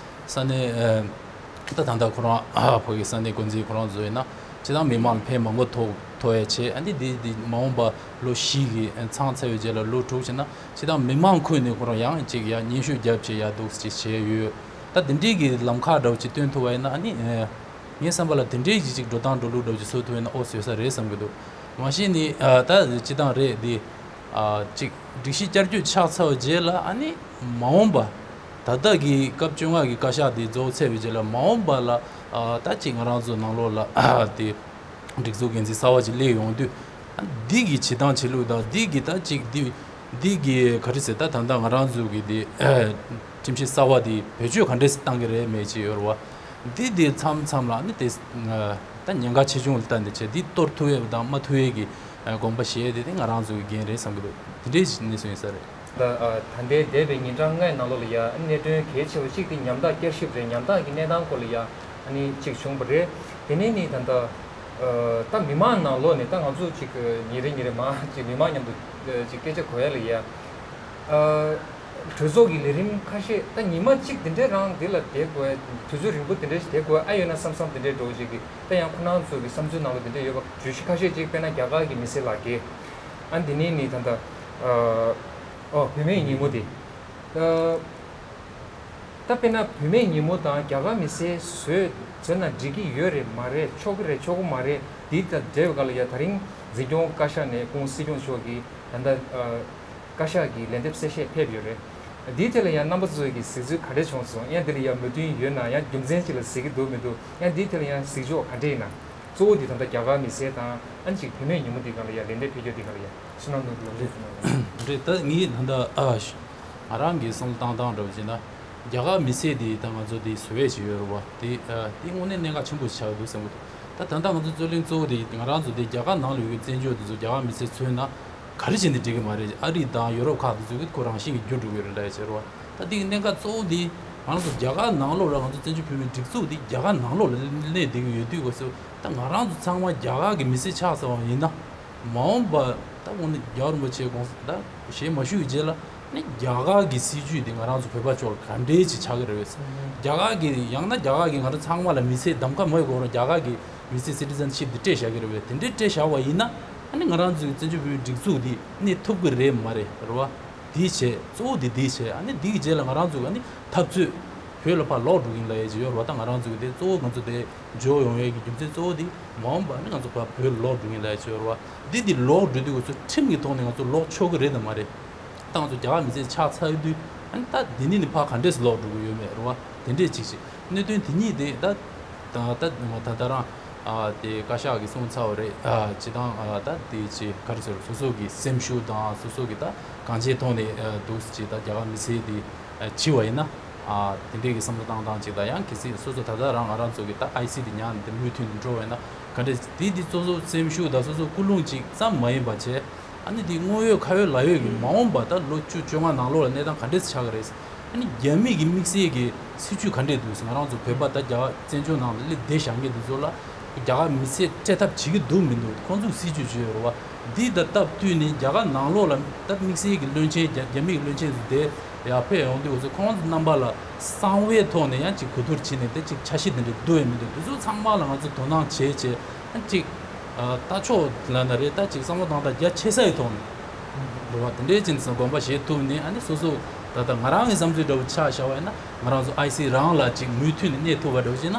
ས་གནས། ད་ད་ལྟ་ཁོ་རང་ཨ་ཕ་གི་ས་གནས་འགོ་འཛིན་ཁོ་རང་ཚོ་ཡིན་ན་སྤྱིར་བཏང་མི་མང་ལ་ཕན་མང་པོ་ཐོགས་ཐོགས་ཡ་བྱས། ཨ་ནི་འདི་འདི་མ་འོངས་པ་ལོ་བཞི་གི་ཚང་ཚར་བའི་རྗེས་ལ་ལོ་དྲུག་བྱས་ན་སྤྱིར་བཏང་མི་མང་ཁུལ་ནས་ཁོ་རང་ཡང་ཅིག་ཡ་སྙན་ཞུ་བརྒྱབ་བྱས་ཡ་འདུག་ཅིག་བྱས་ཡོད། ད་འདི་འདྲའི་གི་ལམ་ཁ་འདྲ་བོ་ཅིག་སྟོན་ཐུབ་པ་ཡིན་ན། ཨ་ནི་ངའི་བསམ་པ་ལ་འདི་འདྲའི་གི་ཅིག་འགྲོ་སྟངས་འགྲོ་ལུགས་འདྲ་བོ་ཅིག་བཟོ་ཐུབ་ཡིན་ན་ཨོ་བཟོ་ས་རེད་བསམ་གི་འདུག་མ་གཞི་ནི་ད་སྤྱིར་བཏང་རེད་འདི། ཅིག་སྒྲིག་གཞི་བསྐྱར་བཅོས་ཆགས་ཚར་བའི་རྗེས་ལ་ཨ་ནི་མ་འོངས་པ། ད་ལྟ་གི་སྐབས་བཅོ་ལྔ་གི་བཀའ་ཤག་དེ་རྫོགས་ཚར་བའི་རྗེས་ལ་མ་འོངས་པ་ལ་ཨ་ད་ཅིག་ང་རང་ཚོ་ནང་ལོགས་ལ་དེ་སྒྲིག་འཛུགས་འགན་འཛིན་གསར་བ་ཅིག་སླེབས་ཡོང་དུས། འདི་གི་བྱེད་སྟངས་བྱེད་ལུགས་དང་འདི་གི་ད་ཅིག་འདི་འདི་གི་ག་རེ་ཟེར། ད་ད་ལྟ་ང་རང་ཚོ་གི་དེ་ཁྲིམས་གཞི་གསར་བ་དེ་བེད་སྤྱོད་ག་འདྲས་བཏང་གི་རེད་མེད་ཅིག་ཡོད་རེད་བ། འདི་དེ་མཚམས་མཚམས་ལ་ནི་དེ་ད་ཉེན་ཁ་ཆེ་ཆུང་ལ་ལྟ་ནས་བྱས། འདི་གཏོར་ཐུབ་ཡས་དང་མ་ཐུབ་ཡས་ཀྱི་དགོངས་པ་བཞེས་ཡས་དེ་དེ་ང་རང་ཚོ་གི་འགན་རེད་བསམ་གི་འདུག་དེ་འདྲས་གནས་ཚུལ་ཡིན་ས་རེད། ད་ད་ལྟའི་འདས་པའི་ཉིན་གྲངས་ལྔའི་ནང་ལོགས་ལ་ཡ་གནད་དོན་གལ་ཆེ་བ་གཅིག་དེ་ཉམ་ཐག་བསྐྱར་ཞིབ་རེད། ཉམ་ཐག་གི་གནས་སྟངས་སྐོར་ལ་ཡ་ཨ་ནི་གཅིག་བྱུང་བ་རེད། དེ་ནས་ནི་ད་ལྟ་ད་མི་མང་ནང་ལོགས་ནས་ད་ང་ཚོ་གཅིག་ཉིན་རེ་ཉིན་རེ་མང་གཅིག་མི་མང་མཉམ་དུ་གཅིག་སྐད་ཆ་གོ་ཡ་ལ་ཡ། གྲོས་ཚོགས་ཀྱི་ལས་རིམ་ཁ་ཤས་ད་ཉི་མ་གཅིག་དེ་འདྲའི་རང་དེ་ལ་བསྡད་དགོས། དུས་ཚོད་རིང་པོ་དེ་འདྲའི་ཞིག་བསྡད་དགོས་ཨ་ཡོད་ན་བསམ་བསམ་དེ་འདྲའི་འགྲོ་བྱེད་ཀྱི། ད་ཡང་ཁོ་རང་ཚོ་གི་བསམ་ཚུལ་ནང་ལ་དེ་འདྲའི་ཡོད་པ་བརྗོད་གཞི་ཁ་ཤས་ཅིག་དཔེར་ན་རྒྱ་གར་གྱི་མི་སེར་ལག་འཁྱེར། ཨ་འདི་ནས་ནི་ད་ལྟ་ཨོ་བུད་མེད་ཉིན་མོ་དེ། ད་ ད་དཔེར་ན་བུད་མེད་ཉིན་མོ་དང་རྒྱ་གར་མི་སེར་བཟོས་བཟོས་ན་འགྲིག་གི་ཡོད་རེད་མ་རེད། ཆོག་གི་རེད་ཆོག་གི་མ་རེད། འདི་དང་འབྲེལ་བའི་སྒང་ལ་ཡ་ད་རིང་འཛིན་སྐྱོང་བཀའ་ཤག་ནས་སྐུ་ངོ་སྲིད་སྐྱོང་མཆོག་གིས་ད་ལྟ་བཀའ་ཤག་གི་ལན་འདེབས་གསལ་བཤད་ཕེབས་ཡོད་རེད། འདིའི་ཐད་ལ་ཡང་རྣམ་པ་ཚོས་ཀྱི་གཟིགས་ཚུལ་ག་འདྲས་བྱུང་སོང་། ཡང་འདི་ལ་ཡང་མོས་མཐུན་ཡོད་ན་ཡང་རྒྱུ་མཚན་ཅིག་ལ་གཟིགས་ཀྱི་འདུག་མི་འདུག་ཡང་འདིའི་ཐད་ལ་ཡང་གཟིགས་ཕྱོགས་ག་འདྲས་ཡིན་ན། གཙོ་བོ་འདི་ད་ལྟ་རྒྱ་གར་མི་སེར་དང་ཨ་ནི་ཅིག་བུད་མེད་ཉིན་མོ་འདི་སྒང་ལ་ཡང་ལན་འདེབས་ཕེབས་རྒྱུ་འདི་སྒང་ལ་ཡང་བསོད་ནམས་ནོར་བུ་ལགས་ལན་འདེབས་གནང་རོགས། རེད། ད་ངས་ད་ལྟ་ཨ་ང་རང་གི་བསམ་བློ་བཏང་སྟངས་འདྲ་བོ་བྱས་ན། རྒྱ་གར་མི་སེར་དེ་ད་ང་ཚོ་དེ་བཟོ་ཡས་ཅིག་ཡོད་རེད་བ། དེ་ཨ་དེ་དངོས་གནས་གནད་འགག་ཆེན་པོ་ཞིག་ཆགས་འདུག་བསམ་གི་འདུག་ད་ད་ལྟ་ང་ཚོ་རྩོད་གླེང་གཙོ་བོ་དེ་ང་རང་ཚོ་དེ་རྒྱ་གར་ནང་ལ་ཡོད་པའི་བཙན་བྱོལ་དེ་ཚོ་རྒྱ་གར་མི་སེར་མཚོན་ན་ག་རེ་བྱས་ནས་འགྲིག་གི་མ་རེད། ཨ་རི་དང་ཡོ་རོབ་ཁག་དེ་ཚོ་གི་ཁོ་རང་བཞིན་གྱིས་འགྱུར་འགྲོ་གི་རེད་ལབ་ཡས་ཅིག་ཡོད་རེད་བ། ད་དེ་གི་གནད་འགག་གཙོ་བོ་དེ་ང་རང་ཚོ་རྒྱ་གར་ནང་ལོགས་ལ་ང་ཚོ་བཙན་བྱོལ་བོད་མིའི་སྒྲིག་འཛུགས་དེ་རྒྱ་གར་ནང་ལོགས་ལ་གནས་བསྡད་ཀྱི་ཡོད་དུས་སྐབས་སུ་ད་ང་རང་ཚོ་ཚང་མ་རྒྱ་གར་གྱི་མི་སེར་ཆགས་ཚར་བ་ཡིན་ན། མ་འོངས་པ་ད་དངོས་གནས་རྒྱལ་བ་རིན་པོ་ཆེའི་དགོངས་ད་བཞེས་མ་ཞུས་རྗེས་ལ་ནི་རྒྱ་གར་གྱི་སྲིད་ཇུས་དེ་ང་རང་ཚོ་བོད་པ་ཕྱོགས་ལ་ག་འདྲའི་ཅིག་ཆགས་ཀྱི་རེད་བས། རྒྱ་གར་གྱི་ཡང་ན་རྒྱ་གར་གྱི་ང་རང་ཚང་མ་ལ་མི་ཚེ་གདམ་ཁ་མ་ཡོད་གོང་རང་རྒྱ་གར་གྱི་མི་ཚེ་སི་ཊི་ཛན་ཤིབ་དེ་སྤྲད་བཞག་གི་རེད་བས། དེ་འདྲའི་སྤྲད་བཞག་པ་ཡིན་ན་ཨ་ནི་ང་རང་ཚོའི་བཙན་བྱོལ་བོད་མིའི་སྒྲིག་འཛུགས་དེ་གནས་ཐུབ་ཀྱི་རེད་མ་རེད་རེད་བ། དེའི་ཆེད་གཙོ་བོ་དེ་དེའི་ཆེད་ཨ་ནི་དེའི་རྗེས་ལ་ང་རང་ཚོས་ཨ་ནི་འཐབ་རྩོད་བོད་ལ་ཕར་ལོག་འགྲོ་གིན་ལ་ཡས་ཀྱི་ཡོད་རེད་བ། ད་ང་རང་ཚོས་དེ་གཙོ་བོ་ང་ཚོ་དེ་འབྱོར་ཡོང་ཡས་ཀྱི་རྒྱུ་མཚན་གཙོ་བོ་དེ་མ་འོངས་པ་ནི་ང་ཚོ་ཕར་བོད་ལ་ལོག་འགྲོ་གིན་ལ་ཡས་ཀྱི་ཡོད་རེད་བ། འདི་འདི་ལོག་འགྲོ་དུས་ང་ཚོ་ཁྲིམས་ཀྱི་ཐོག་ནས་ང་ཚོ་ལོག་ཆོག་གི་རེད་དམ་མ་རེད། ད་ང་ཚོ་རྒྱ་གར་མི་སེར་ཆགས་ཚར་ཡོད་དུས་ཨ་ནི་ད་འདི་ནས་ནི་ཕར་ག་འདྲས་སེ་ལོག་འགྲོ་གི་ཡོད་མེད་རེད་བ། དེ་འདྲས་ཅིག་བྱེད་གནད་དོན་དེ་གཉིས་དེ་ད་ད་ད་ད་ད་རང་ཨ་དེ་བཀའ་ཤག་གིས་གསུངས་ཚར་བ་རེད། ཨ་སྤྱི་བཏང་ཨ་ད་དེ་ཅིག་ག་རེ་ཟེར་སོ་སོ་གི་སེམས་ཤུགས་དང་སོ་སོ་གི་ད་གང་ཅིའི་ཐོག་ནས་ཨ་འདུག་སེ་ཅིག་ད་རྒྱ་གར་མི་སེར་དེ་ཨ་བྱེད་པ་ཡིན་ན། ཨ་དེ་འདྲས་ཀྱི་བསམ་བློ་བཏང་སྟངས་ཅིག་དང་ཡང་གལ་སྲིད་སོ་སོ་ད་ལྟ་རང་ང་རང་ཚོ་གི་ད་ཨའི་སི་དེ་ཉར་ནས་དེ་མུ་མཐུད་ནས་འགྲོ་བ་ཡིན་ན་ག་འདྲས་དེ་དེ་སོ་སོ་སེམས་ཤུགས་དང་སོ་སོ་ཀུན་སློང་ཅིག་ཙམ་མ་ཡིན་པ་བྱས། ཨ་ནི་དེ་དངོས་ཡོད་ཁ་ཡོད་ལག་ཡོད་ཀྱི་མ་འོངས་པ་ད་ལོ་བཅུ་བཅོ་ལྔ་ནང་ལོགས་ལ་གནས་སྟངས་ག་འདྲས་ཆགས་ཀྱི་རེད། ཨ་ནི་རྒྱ་མི་གི་དམིགས་བསལ་གྱི་སྲིད་ཇུས་ག་འདྲས་འདུག་ང་རང་ཚོ་བོད་པ་ད་རྒྱ་བཙན་བྱོལ་ནང་ལ་སླེབས་བསྡད་བཞག་མཁན་དེ་ཚོ་ལ་རྒྱ་གར་མི་སེར་སྤྲད་ཐབས་བྱེད་ཀྱི་འདུག་མི་འདུག་ཁོང་ཚོས་སྲིད་ཇུས་བརྗོད་ཡོད་རེད་བ། འདི་དང་སྟབས་བསྟུན་ནས་རྒྱ་གར་ནང་ལོགས་ལ་ད་དམིགས་བསལ་གྱི་བློན་ཆེན་རྒྱ་རྒྱ་མི་གི་བློན་ཆེན་ཚོ་དེ་ཡར་ཕེབས་ཡོང་དུས་ཁོ་ཚོ་ཁོང་ཚོ་རྣམ་པ་ལ་གསང་བའི་ཐོག་ནས་ཡང་ཅིག་གོ་བསྡུར་བྱས་ནས་དེ་ཅིག་འཆར་གཞི་དེ་འདྲ་བསྡུ་ཡས་མི་འདུག་དེ་ཚོ་ཚང་མ་ལ་ང་ཚོ་དོ་སྣང་བྱས་བྱས་ཅིག་ད་ཕྱོགས་ལ་ན་རེད། ད་ཅིག་བསམ་བློ་བཏང་སྟངས་རྒྱ་ཆེ་ས་ཡི་ཐོག་ནས་འགྲོ་བ་དེ་འདྲའི་ཅན་དུ་དགོངས་པ་བཞེས་ཐུབ་ནས་ཨ་ནི་སོ་སོ་ད་ལྟ་ང་རང་གི་བསམ་ཚུལ་འདྲ་བོ་ཆ་བཞག་པ་ཡིན་ན་ང་རང་ཚོ་ཨའི་སི་རང་ལ་ཅིག་མུ་མཐུད་ནས་གནས་ཐུབ་པ་འདྲ་བོ་བྱས་ན།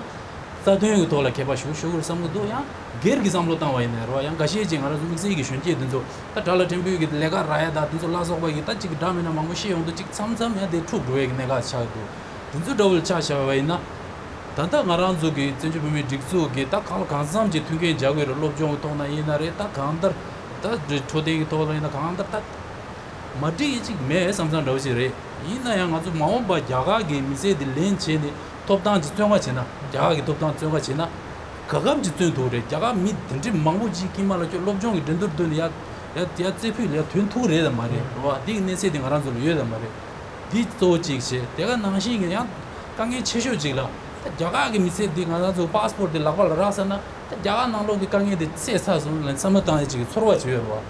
རྩ་དོན་གྱི་ཐོག་ལ་ཁྱད་པར་ཞིག་ཞུགས་ཀྱི་རེད་བསམ་གྱི་འདུག་ཡང་སྒེར་གྱི་བསམ་བློ་བཏང་བ་ཡིན་ན་རེད་བ། ཡང་འགའ་ཤས་ཅིག་ང་རང་ཚོ་དམིགས་བསལ་གྱི་གཞོན་སྐྱེས་འདི་ཚོ་ད་དགྲ་ལ་ཕྲན་བུ་གི་ལས་ཀ་རག་ཡ་ད་འདི་ཚོ་ལ་སོགས་པ་གི་ད་ཅིག་འདྲ་མིན་ན་མང་པོ་ཤེས་ཡོང་དུས་ཅིག་མཚམས་མཚམས་ཡང་དེ་འཁྲུག་འགྲོ་ཡ་གི་གནད་འགག་ཆགས་ཀྱི་འདུག་དེ་ཚོ་འདྲ་བོ་ལ་ཆ་བཞག་པ་ཡིན་ན། ད་ལྟ་ང་རང་ཚོ་གི་བཙན་བྱོལ་བོད་མིའི་སྒྲིག་འཛུགས་ཀྱི་ད་གང་ལ་གང་འཚམ་གྱི་མཐུན་རྐྱེན་སྦྱར་དགོས་རེད། སློབ་སྦྱོང་གི་ཐོག་ན་ཡིན་ན་རེད། ད་གང་ལྟར་ད་འཕྲོད་བསྟེན་གྱི་ཐོག་ལ་ཡིན་ན་གང་ལྟར་ད་མ་འགྲིག་ཡ་ཅིག་མེད་བསམ་བསམ་འདྲ་བོ་ཞིག་རེད། ཡིན་ན་ཡང་ང་ཚོ་མ་འོངས་པ་རྒྱ་གར་གྱི་མི་སེར་དེ་ལེན་བྱས་ནས་ཐོབ་ཐང་ཅིག་བཙོན་ཁ་བྱས་ན། རྒྱ་གར་གྱི་ཐོབ་ཐང་བཙོན་ཁ་བྱས་ན་ག་སྐབས་ཅིག་བཙོན་ཐུབ་རེད། རྒྱ་གར་མི་དེ་འདྲའི་མང་པོ་ཅིག་དཀྱིལ་མ་ལ་ཁྱོད་སློབ་སྦྱོང་གི་འགྲན་བསྡུར་བཏོན་ནས་ཡ་ཡ་ཡ་རྩེ་ཕུད་ལ་ཡ་ཐོན་ཐུབ་རེད་དམ་མ་རེད་རེད་བ། འདི་གི་གནས་ཚད་དེ་ང་རང་ཚོ་ལ་ཡོད་དམ་མ་རེད། འདི་གཙོ་བོ་གཅིག་བྱས། དེ་ག་ནང་བཞིན་གྱི་ཡང་དཀའ་ངལ་ཆེ་ཤོས་གཅིག་ལ། ད་རྒྱ་གར་གྱི་མི་སེར་འདི་ང་རང་ཚོ་པཱ་སི་པོར་འདི་ལག་པ་ལ་རག་ཚར་ན། ད་རྒྱ་གར་ནང་ལོགས་ཀྱི་དཀའ་ངལ་འདི་སེལ་ཚར་སོང་ལ་བསམ་བློ་བཏང་ཡས་ཅིག་གི་ཚོར་བ་ཅིག་ཡོད་རེད་བ།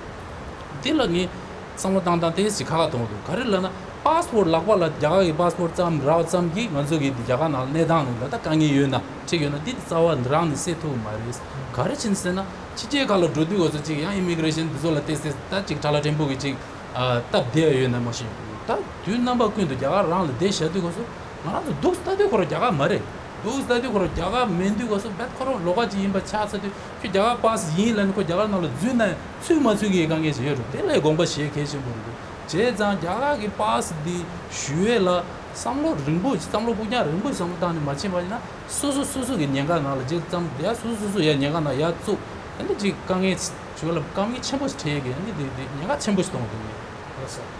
འདི་ལ་ངས་བསམ་བློ་བཏང་སྟངས་དེ་ཅིག་ཁག་ཁག་མཐོང་གི་འདུག་ག་རེ་ལབ་ན་པཱ་སི་པོར་ལག་པ་ལ་རྒྱ་གར་གྱི་པཱ་སི་པོར་ཙམ་རག་ཙམ་གྱིས་ང་ཚོ་གི་འདི་རྒྱ་གར་ནང་གནས་སྟངས་ནང་ལ་ད་དཀའ་ངལ་ཡོད་ན་འགྲིག་ཡོད་ན་འདི་རྩ་བ་རང་ནས་སེལ་ཐུབ་ཀྱི་མ་རེད། ག་རེ་བྱས་ནས་ཟེར་ན་ཕྱི་རྒྱལ་ཁག་ལ་འགྲོ་དུས་འོ་ཚོ་ཅིག་ཡང་ཨི་མི་གི་རེ་ཤན་འདི་ཚོ་ལ་བལྟས་ཚེ་ད་ཅིག་དགྲ་ལྷ་འདྲེ་ཕུག་གི་ཅིག་ཨ་སྟབས་བདེ་བ་ཡོད་ན་མ་ཤེས། ད་དུས་རྣམ་པ་ཀུན་ཏུ་རྒྱ་གར་རང་ལ་བསྡད་བཞག་དུས་སྐབས་སུ་ང་རང་ཚོ་འདུག་ལྟ་དུས་ཁོ་རང་རྒྱ་གར་མ་རེད། འདུག་ལྟ་དུས་ཁོ་རང་རྒྱ་གར་མིན་དུས་སྐབས་སུ་བད་ཁོ་རང་ལོགས་ཀ་ཅིག་ཡིན་པ་ཆགས་ཚར་དུས་ཁྱོད་རྒྱ་གར་པཱ་སི་ཡིན་ལབ་ནས་ཁོ་རྒྱ་གར་ནང་ལ་འཛུལ་ན་ཚུད་མ་ཚུད་ཀྱི་དཀའ་ངལ་ཞིག་ཡོད་རེད། དེ་ལ་དགོངས་པ་བཞེས་གལ་ཆེན་པོ་རེད་འདུག་བྱས་ཙང་རྒྱ་གར་གྱི་པཱ་སི་འདི་ཞུ་ཡས་ལ་བསམ་བློ་རིང་པོ་ཞིག་བསམ་བློ་ཕུགས་རྒྱང་རིང་པོ་ཞིག་བསམ་བློ་བཏང་ནས་མ་ཕྱིན་པ་ཡིན་ན། སོ་སོ་སོ་སོ་གི་ཉེན་ཁ་ནང་ལ་རྗེས་ཙམ་ཡ་སོ་སོ་སོ་སོ་ཡ་ཉེན་ཁ་ནང་ཡ་བཙུགས་ཨ་ནི་ཅིག་དཀའ་ངལ་ཞུ་ལ་དཀའ་ངལ་ཆེན་པོ་ཞིག་འཕྲད་ཀྱི་ཨ་ནི་དེ་དེ་ཉེན་ཁ་ཆེན་པོ་ཞིག་གཏོང་དགོས་ཡོད།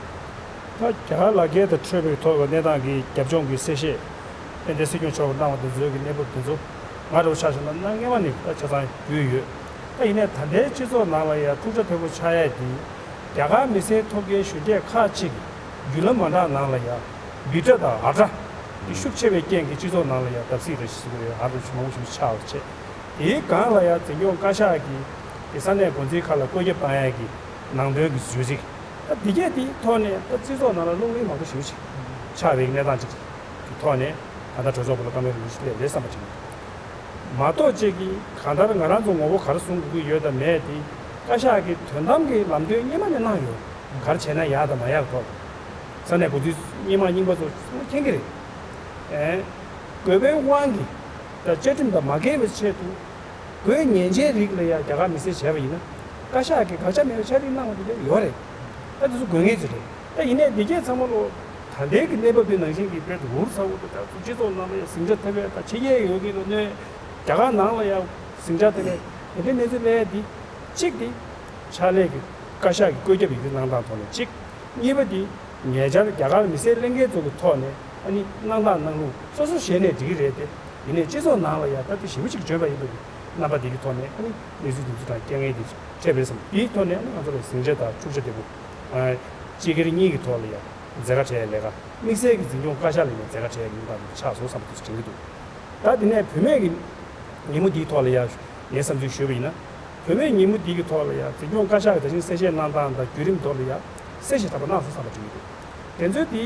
ད་རྒྱ་གར་ལ་རྒྱལ་དང་འཕྲོད་པའི་ཐོག་གི་གནས་སྟངས་ཀྱི་རྒྱབ་ལྗོངས་ཀྱི་གསལ་བཤད་དཔལ་ལྡན་སྲིད་སྐྱོང་མཆོག་གིས་གནང་བ་དེ་ཚོའི་གི་གནས་བབ་དེ་ཚོ་ང་རང་ཆ་བཞག་ན་གནའ་སྔ་མ་ནས་ད་ཆ་ཚང་ཡོད་ཡོད། ད་ཡིན་ནའི་ད་ལྟའི་སྤྱི་ཚོགས་ནང་ལ་ཡ་ཐུགས་ཁྲ་མཐོན་པོ་ཆགས་ཡ་དེ་རྒྱ་གར་མི་སེར་ཐོབ་མཁན་གཞོན་སྐྱེས་ཁག་ཅིག་གི་བརྒྱུད་ལམ་མ་འདྲ་ནང་ལ་ཡ་བི་ཀྲ་དང་ཨ་ཀྲ་དེ་ཤུགས་ཆེ་བའི་རྐྱེན་གྱིས་སྤྱི་ཚོགས་ནང་ལ་ཡ་བརྡབ་གསིག་རེ་ཞིག་བཟོ་གི་ཡོད། ཨ་ཀྲ་ཞིག་མང་པོ་ཞིག་ཆགས་པ་བྱས། དེའི་སྒང་ལ་ཡ་འཛིན་སྐྱོང་བཀའ་ཤག་གིས་དེ་ས་གནས་འགོ་འཛིན་ཁག་ལ་བཀོད་ཁྱབ་བཏང་ཡ་གི་ནང་དོན་གྱི་བཟོས་རིགས་ད་འདི་གས་དེའི་ཐོག་ནས་ད་སྤྱི་ཚོགས་ནང་ལ་རླུང་རིག་མང་པོ་ཞེ་པོ་ཅིག་ཆགས་པའི་གནས་སྟངས་ཅིག་གི་ཐོག་ནས་ད་ལྟ་གྲོས་ཚོགས་སྐོར་ལ་བཀའ་མོལ་རིང་པོ་ཞིག་སླེབས་རེད་བསམ་པ་ཅིག་མ་གཏོགས་ཅིག་གིས་གང་ལྟར་ང་རང་ཚོ་ངོ་བོ་ག་རེ་བཟུང་དགོས་ཀྱི་ཡོད་དམ་མེད་དེ་བཀའ་ཤག་གི་དོན་དམ་གྱི་ལམ་སྟོན་སྔོན་མ་ནས་གནང་ཡོད། ག་རེ་བྱས་ན་ཡག་དང་མ་ཡག་གི་ཐོག་ས་གནས་འགོ་འཛིན་སྔོན་མ་རྙིང་པ་ཚོ་ཚང་མ་མཁྱེན་གྱི་རེད། ཨེ། དགོས་པའི་དབང་གིས་ད་བཅའ་ཁྲིམས་དང་མ་འགལ་བའི་ཆེད་དུ། དགོས་ངེས་ཅན་རིགས་ལ་ཡང་རྒྱ་གར་མི་སེར་བྱས་པ་ཡིན་ན། བཀའ་ཤག་གིས་དགག་བྱ་མེད་པའི་ཕྱག་བྲིས་གནང་བ་དེ་འདྲ་ཡོད་རེད། ད་དེ་ཚོ་དགོས་ངེས་ཅིག་རེད། ད་ཡིན་ནའི་འདི་གས་ཚང་མ་ལོ། ད་ལྟའི་གི་གནས་བབ་འདི་ནང་བཞིན་གྱི་དཔེ་དུ་འུར་ཚ་འུར་དུ་ད་སྤྱི་ཚོགས་ནང་ལ་ཡང་ཟིང་ཆ་ཐེབས་པའི། ད་ཕྱི་རྒྱལ་ཡོད་མཁན་ལ་གནོད། རྒྱ་གར་ནང་ལ་ཡང་ཟིང་ཆ་ཐེབས་པའི་དེ་འདྲའི་གནས་ཚུལ་སླེབས་ཡ་འདི། གཅིག་དེ། ཕྱག་ལས་ཀྱི་བཀའ་ཤག་གི་བཀོད་ཁྱབ་ཡི་གེ་གནང་སྟངས་ཐོག་ནས་གཅིག་གཉིས་པ་དེ། ཉེ་ཆར་རྒྱ་གར་མི་སེར་ལྷན་རྒྱས་ཚོ་གི་ཐོག་ནས་ཨ་ནི་གནང་སྟངས་གནང་ལུགས་སོ་སོ་ཞལ་ནས་འགྲིག་གི་རེད་དེ། ཡིན་ནའི་སྤྱི་ཚོགས་ནང་ལ་ཡང་ད་དེ་ཞེ་པོ་ཅིག་བྱོན་པ་ཡིན་པ་གི་རྣམ་པ་འདི་གི་ཐོག་ནས་ཨ་ནི་གནས་ཚུལ་འདི་ཚོ་དང་རྐྱེན་ངན་འདི་ཚོ་འཕྲད་པས་བསམ། དེའི་ཐོག་ནས་ཨ་ནི་ང་ཚོ་ལ་ཟིང་ཆ་དང་འཁྲུག་ཆ་དེ་པོ། ཨ། སྤྱི་སྒེར་གཉིས་ཀྱི་ཐོག་ལ་ཡང་འཛད་ཁ་བྲལ་ལས་ཀ། དམིགས་བསལ་གྱི་འཛིན་སྐྱོང་བཀའ་ཤག་ལ་ཡང་འཛད་ཁ་བྲལ་ཡོང་སྟངས་འདི་ཆགས་སོང་བསམ་པ་དེ་ཚོ་དྲན་གྱི་འདུག་ད་དེ་ནས་བུད་མེད་ཀྱི་ཉིན་མོ་འདིའི་ཐོག་ལ་ཡང་ངས་བསམ་ཚུལ་ཞུས་པ་ཡིན་ན། བུད་མེད་ཉིན་མོ་འདི་གི་ཐོག་ལ་ཡང་འཛིན་སྐྱོང་བཀའ་ཤག་གིས་ད་ཅིང་གསལ་བཤད་གནང་སྟངས་དང་བརྒྱུད་རིམ་ཐོག་ལ་ཡང་གསལ་བཤད་དྲ་པ་གནང་སོང་བསམ་པ་དྲན་གྱི་འདུག་དེ་ཚོའི་དེ་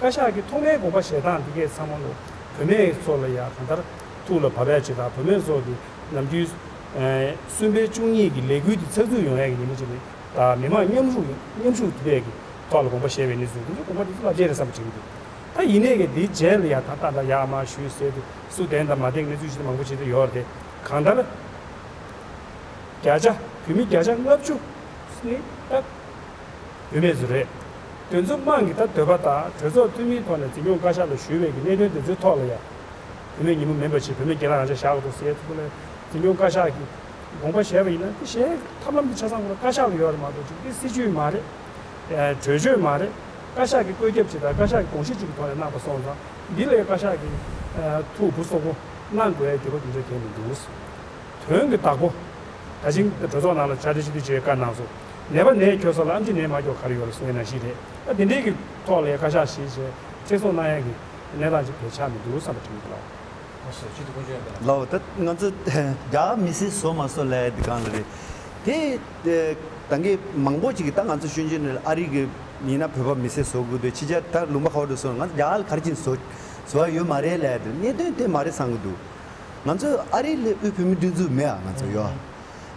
བཀའ་ཤག་གི་ཐོག་མའི་དགོངས་པ་བཞེས་སྟངས་འདི་གས་ཚང་མ་ལོ། བུད་མེད་ཚོ་ལ་ཡང་གང་ལྟར་ཐུགས་ལ་བབས་ཡ་ཅིག་དང་། བུད་མེད་ཚོ་གི་ནམ་རྒྱུན་ཨེ་གསུམ་པའི་བཅུ་གཉིས་ཀྱི་ལས་འགུལ་འདི་ཚགས་ཚུད་ཡོང་ཡ་གི་ཉིན་མོ་ཅིག་རེད། ད་མི་མང་མཉམ་ཞུགས་མཉམ་ཞུགས་ཐུབ་པའི་གི་ཐོག་ལ་དགོངས་པ་བཞེས་པའི་གནས་ཚུལ་འདི་ཚོ་དགོངས་པ་འདི་ཚོ་རླབས་ཆེན་རེད་བསམ་པ་དྲན་གྱི་འདུག་ད་ཡིན་ནའི་གི་འདིའི་རྗེས་ལ་ཡང་ད་ལྟ་ད་ཡར་མར་ཞུས་ཟེར་དུས་སུ་བདེན་དང་མ་བདེན་གནས་ཚུལ་ཞིག་མང་པོ་ཞིག་ད་ཡོད་རེད་དེ། གང་ལྟར་བརྒྱ་ཆ་བོད་མི་བརྒྱ་ཆ་ལྔ་བཅུ་ནི་ད་བུད་མེད་ཚོ་རེད། དེ་ཚོ་དམངས་ཀྱི་ད་འདོད་པ་དང་གྲོས་ཚོགས་འཐུས་མིའི་ཐོག་ནས་འཛིན་སྐྱོང་བཀའ་ཤག་ལ་ཞུས་པའི་གི་གནད་དོན་དེ་ཚོའི་ཐོག་ལ་ཡང་། བུད་མེད་ཉིན་མོ་མིན་པ་བྱས། བུད་མེད་སྒེར་ལ་རང་འཇགས་བཞག་དགོས་འདུག་ཟེར་ཚུལ་ལ་འཛིན་སྐྱོང་བཀའ་ཤག་གིས་དགོངས་པ་བཞེས་པ་ཡིན་ན། དེ་བཞེས་ཐབས་ལམ་དེ་ཆ་ཚང་ཁོ་རང་བཀའ་ཤག་ལ་ཡོད་རེད་མ་གཏོགས། ཅིག་དེ་སྲིད་བྱུས་མ་རེད། ཨ། གྲོས་ཆོད་མ་རེད། བཀའ་ཤག་གི་བཀོད་ཁྱབ་ཅིག་དང་བཀའ་ཤག་གི་དགོངས་གཞི་ཅིག་གི་ཐོག་ནས་གནང་པ་སོང་ཙང་། འདི་ལ་བཀའ་ཤག་གིས་ཨ་ཐུགས་སྦུག་སོག་པོ་གནང་དགོས་ཡ་འགྱུར་བ་དེ་འདྲ་གང་ཡང་མི་འདུག་དོན་གྱི་བདག་པོ། ད་ཅིང་གྲོས་ཚོགས་ནང་ལ་ཕྱག་སྦྲེལ་སྤྱི་འཐུས་ཅིག་བཀའ་གནང་སོང་། ནད་པ་ནད་ཁྱོད་སོགས་ལ་ཨེམ་ཆི་ནད་མ་ཁྱོད་ག་རེ་ཡོད་རེད་གསུང་ཡ་ནང་བཞིན་རེད། ཨ། དེ་འདྲའི་གི་ཐོག་ལ་བཀའ་ཤག་ཞིག་བྱས་ཁྲིད་སོང་གནང་ཡ་གི་གནས་སྟངས་ཅིག་གལ་ཆགས་མི་འདུག་བསམ་པ་དྲན་གྱི་འདུག་ལགས། ཨ་སོ་ཅི་ཐུབ་ཀུན་སྤྱོད་ཡོད་པ་ལགས། ལགས། ད་ང་ཚོ་རྒྱ་གར་མི་སེར་བཟོ་མ་བཟོ་ལབ་ཡ་འདི་སྒང་ལ་རེད། དེ་ད་གིན་མང་པོ་ཅིག་གིས་ད་ང་ཚོ་གཞོན་སྐྱེས་ནས་ཨ་རི་གི་ཡིན་ན་བོད་པ་མི་སེར་བཟོ་དགོས་འདུག་ཕྱི་རྒྱལ་ད་ལུང་པ་ག་པར་དུ་སོང་ང་ཚོ་རྒྱ་གར་ལ་ག་རེ་བྱས་ནས་བཟོ་བཟོ་ཡ་ཡོད་མ་རེད་ལབ་ཡ་དེ་གནད་དོན་དེ་མ་རེད་བསམ་གྱི་འདུག་ང་ཚོ་ཨ་རི་ལ་དབུས་བོད་མིའི་སྒྲིག་འཛུགས་མེད་ཨ། ང་ཚོ་ཡོད་ཨ།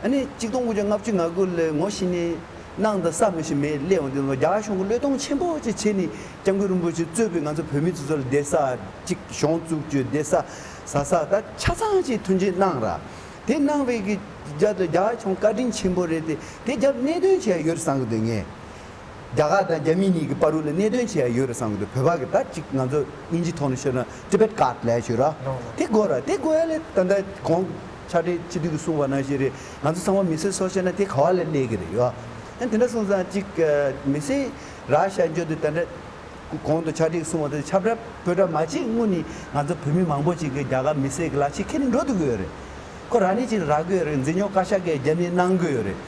ཨ་ནི་གཅིག་སྟོང་དགུ་བརྒྱ་ལྔ་བཅུ་ང་དགུ་ལ་ངོ་ཤེས་ནི་གནང་དང་ས་མི་ཤེས་མེད་སླེབས་འོང་དུས་ཙམ་པ། རྒྱ་གར་གཞུང་གིས་བློས་གཏོང་ཆེན་པོ་ཅིག་བྱས་ནས་སྐྱབས་མགོན་རིན་པོ་ཆེ་གཙོས་པའི་ང་ཚོ་བོད་མི་ཚོ་ཚོ་ལ་བསྡད་ས་ཅིག་གཞུང་བཙུགས་བཅུག་བསྡད་ས་ཟ་ས་ད་ཆ་ཚང་ཅིག་མཐུན་རྐྱེན་གནང་ར། དེ་གནང་བའི་གི་རྒྱབ་ལ་རྒྱ་གར་གཞུང་བཀའ་དྲིན་ཆེན་པོ་རེད་དེ། དེ་རྒྱབ་གནད་དོན་ཆེ་ཡ་ཡོད་རེད་བསམ་གི་འདུག་ངས། རྒྱ་གར་དང་རྒྱ་མི་གཉིས་ཀྱི་བར་དུ་ལ་གནད་དོན་ཆེ་ཡ་ཡོད་རེད་བསམ་གི་འདུག་བོད་པ་གི་ད་ཅིག་ང་ཚོ་དབྱིན་ཇིའི་ཐོག་ནས་ཤོད་ན་Tibet Card ལབ་ཡ་ཞིག་ཡོད་ར། ལགས། དེ་དགོས་ར། དེ་དགོས་ཡ་ལས་ད་ལྟ་གོང་ཕྱག་སྦྲེལ་སྤྱི་འཐུས་ཀྱིས་གསུངས་པ་ནང་བཞིན་རེད། ང་ཚོ་ཚང་མ་མི་སེར་བཟོ་བྱས་ན་དེ་ག་བ་ལ་སླེབས་ཀྱི་རེད་ཡོད། ཨ་དེ་འདྲ་སོང་ཙང་ཅིག་མི་སེར་རག་བཞག་རྒྱུ་དེ་ད་ལྟ་གོང་དུ་ཕྱག་སྦྲེལ་གསུངས་པ་དེ་ཁྱབ་བསྒྲགས་བོད་སྒྲ་མ་བྱས་སྔོན་ནས་ང་ཚོ་བོད་མི་མང་པོ་ཅིག་གིས་རྒྱ་གར་མི་སེར་གྱི་ལག་ཁྱེར་ཁྱེར་ནས་འགྲོ་ཐུབ་ཀྱི་ཡོད་རེད། ཁོ་རང་ཉིད་ཅིག་རག་གི་ཡོད་རེད། འཛིན་སྐྱོང་བཀའ་ཤག་གིས་རྒྱབ་གཉེར་གནང་གི་ཡོད་རེད།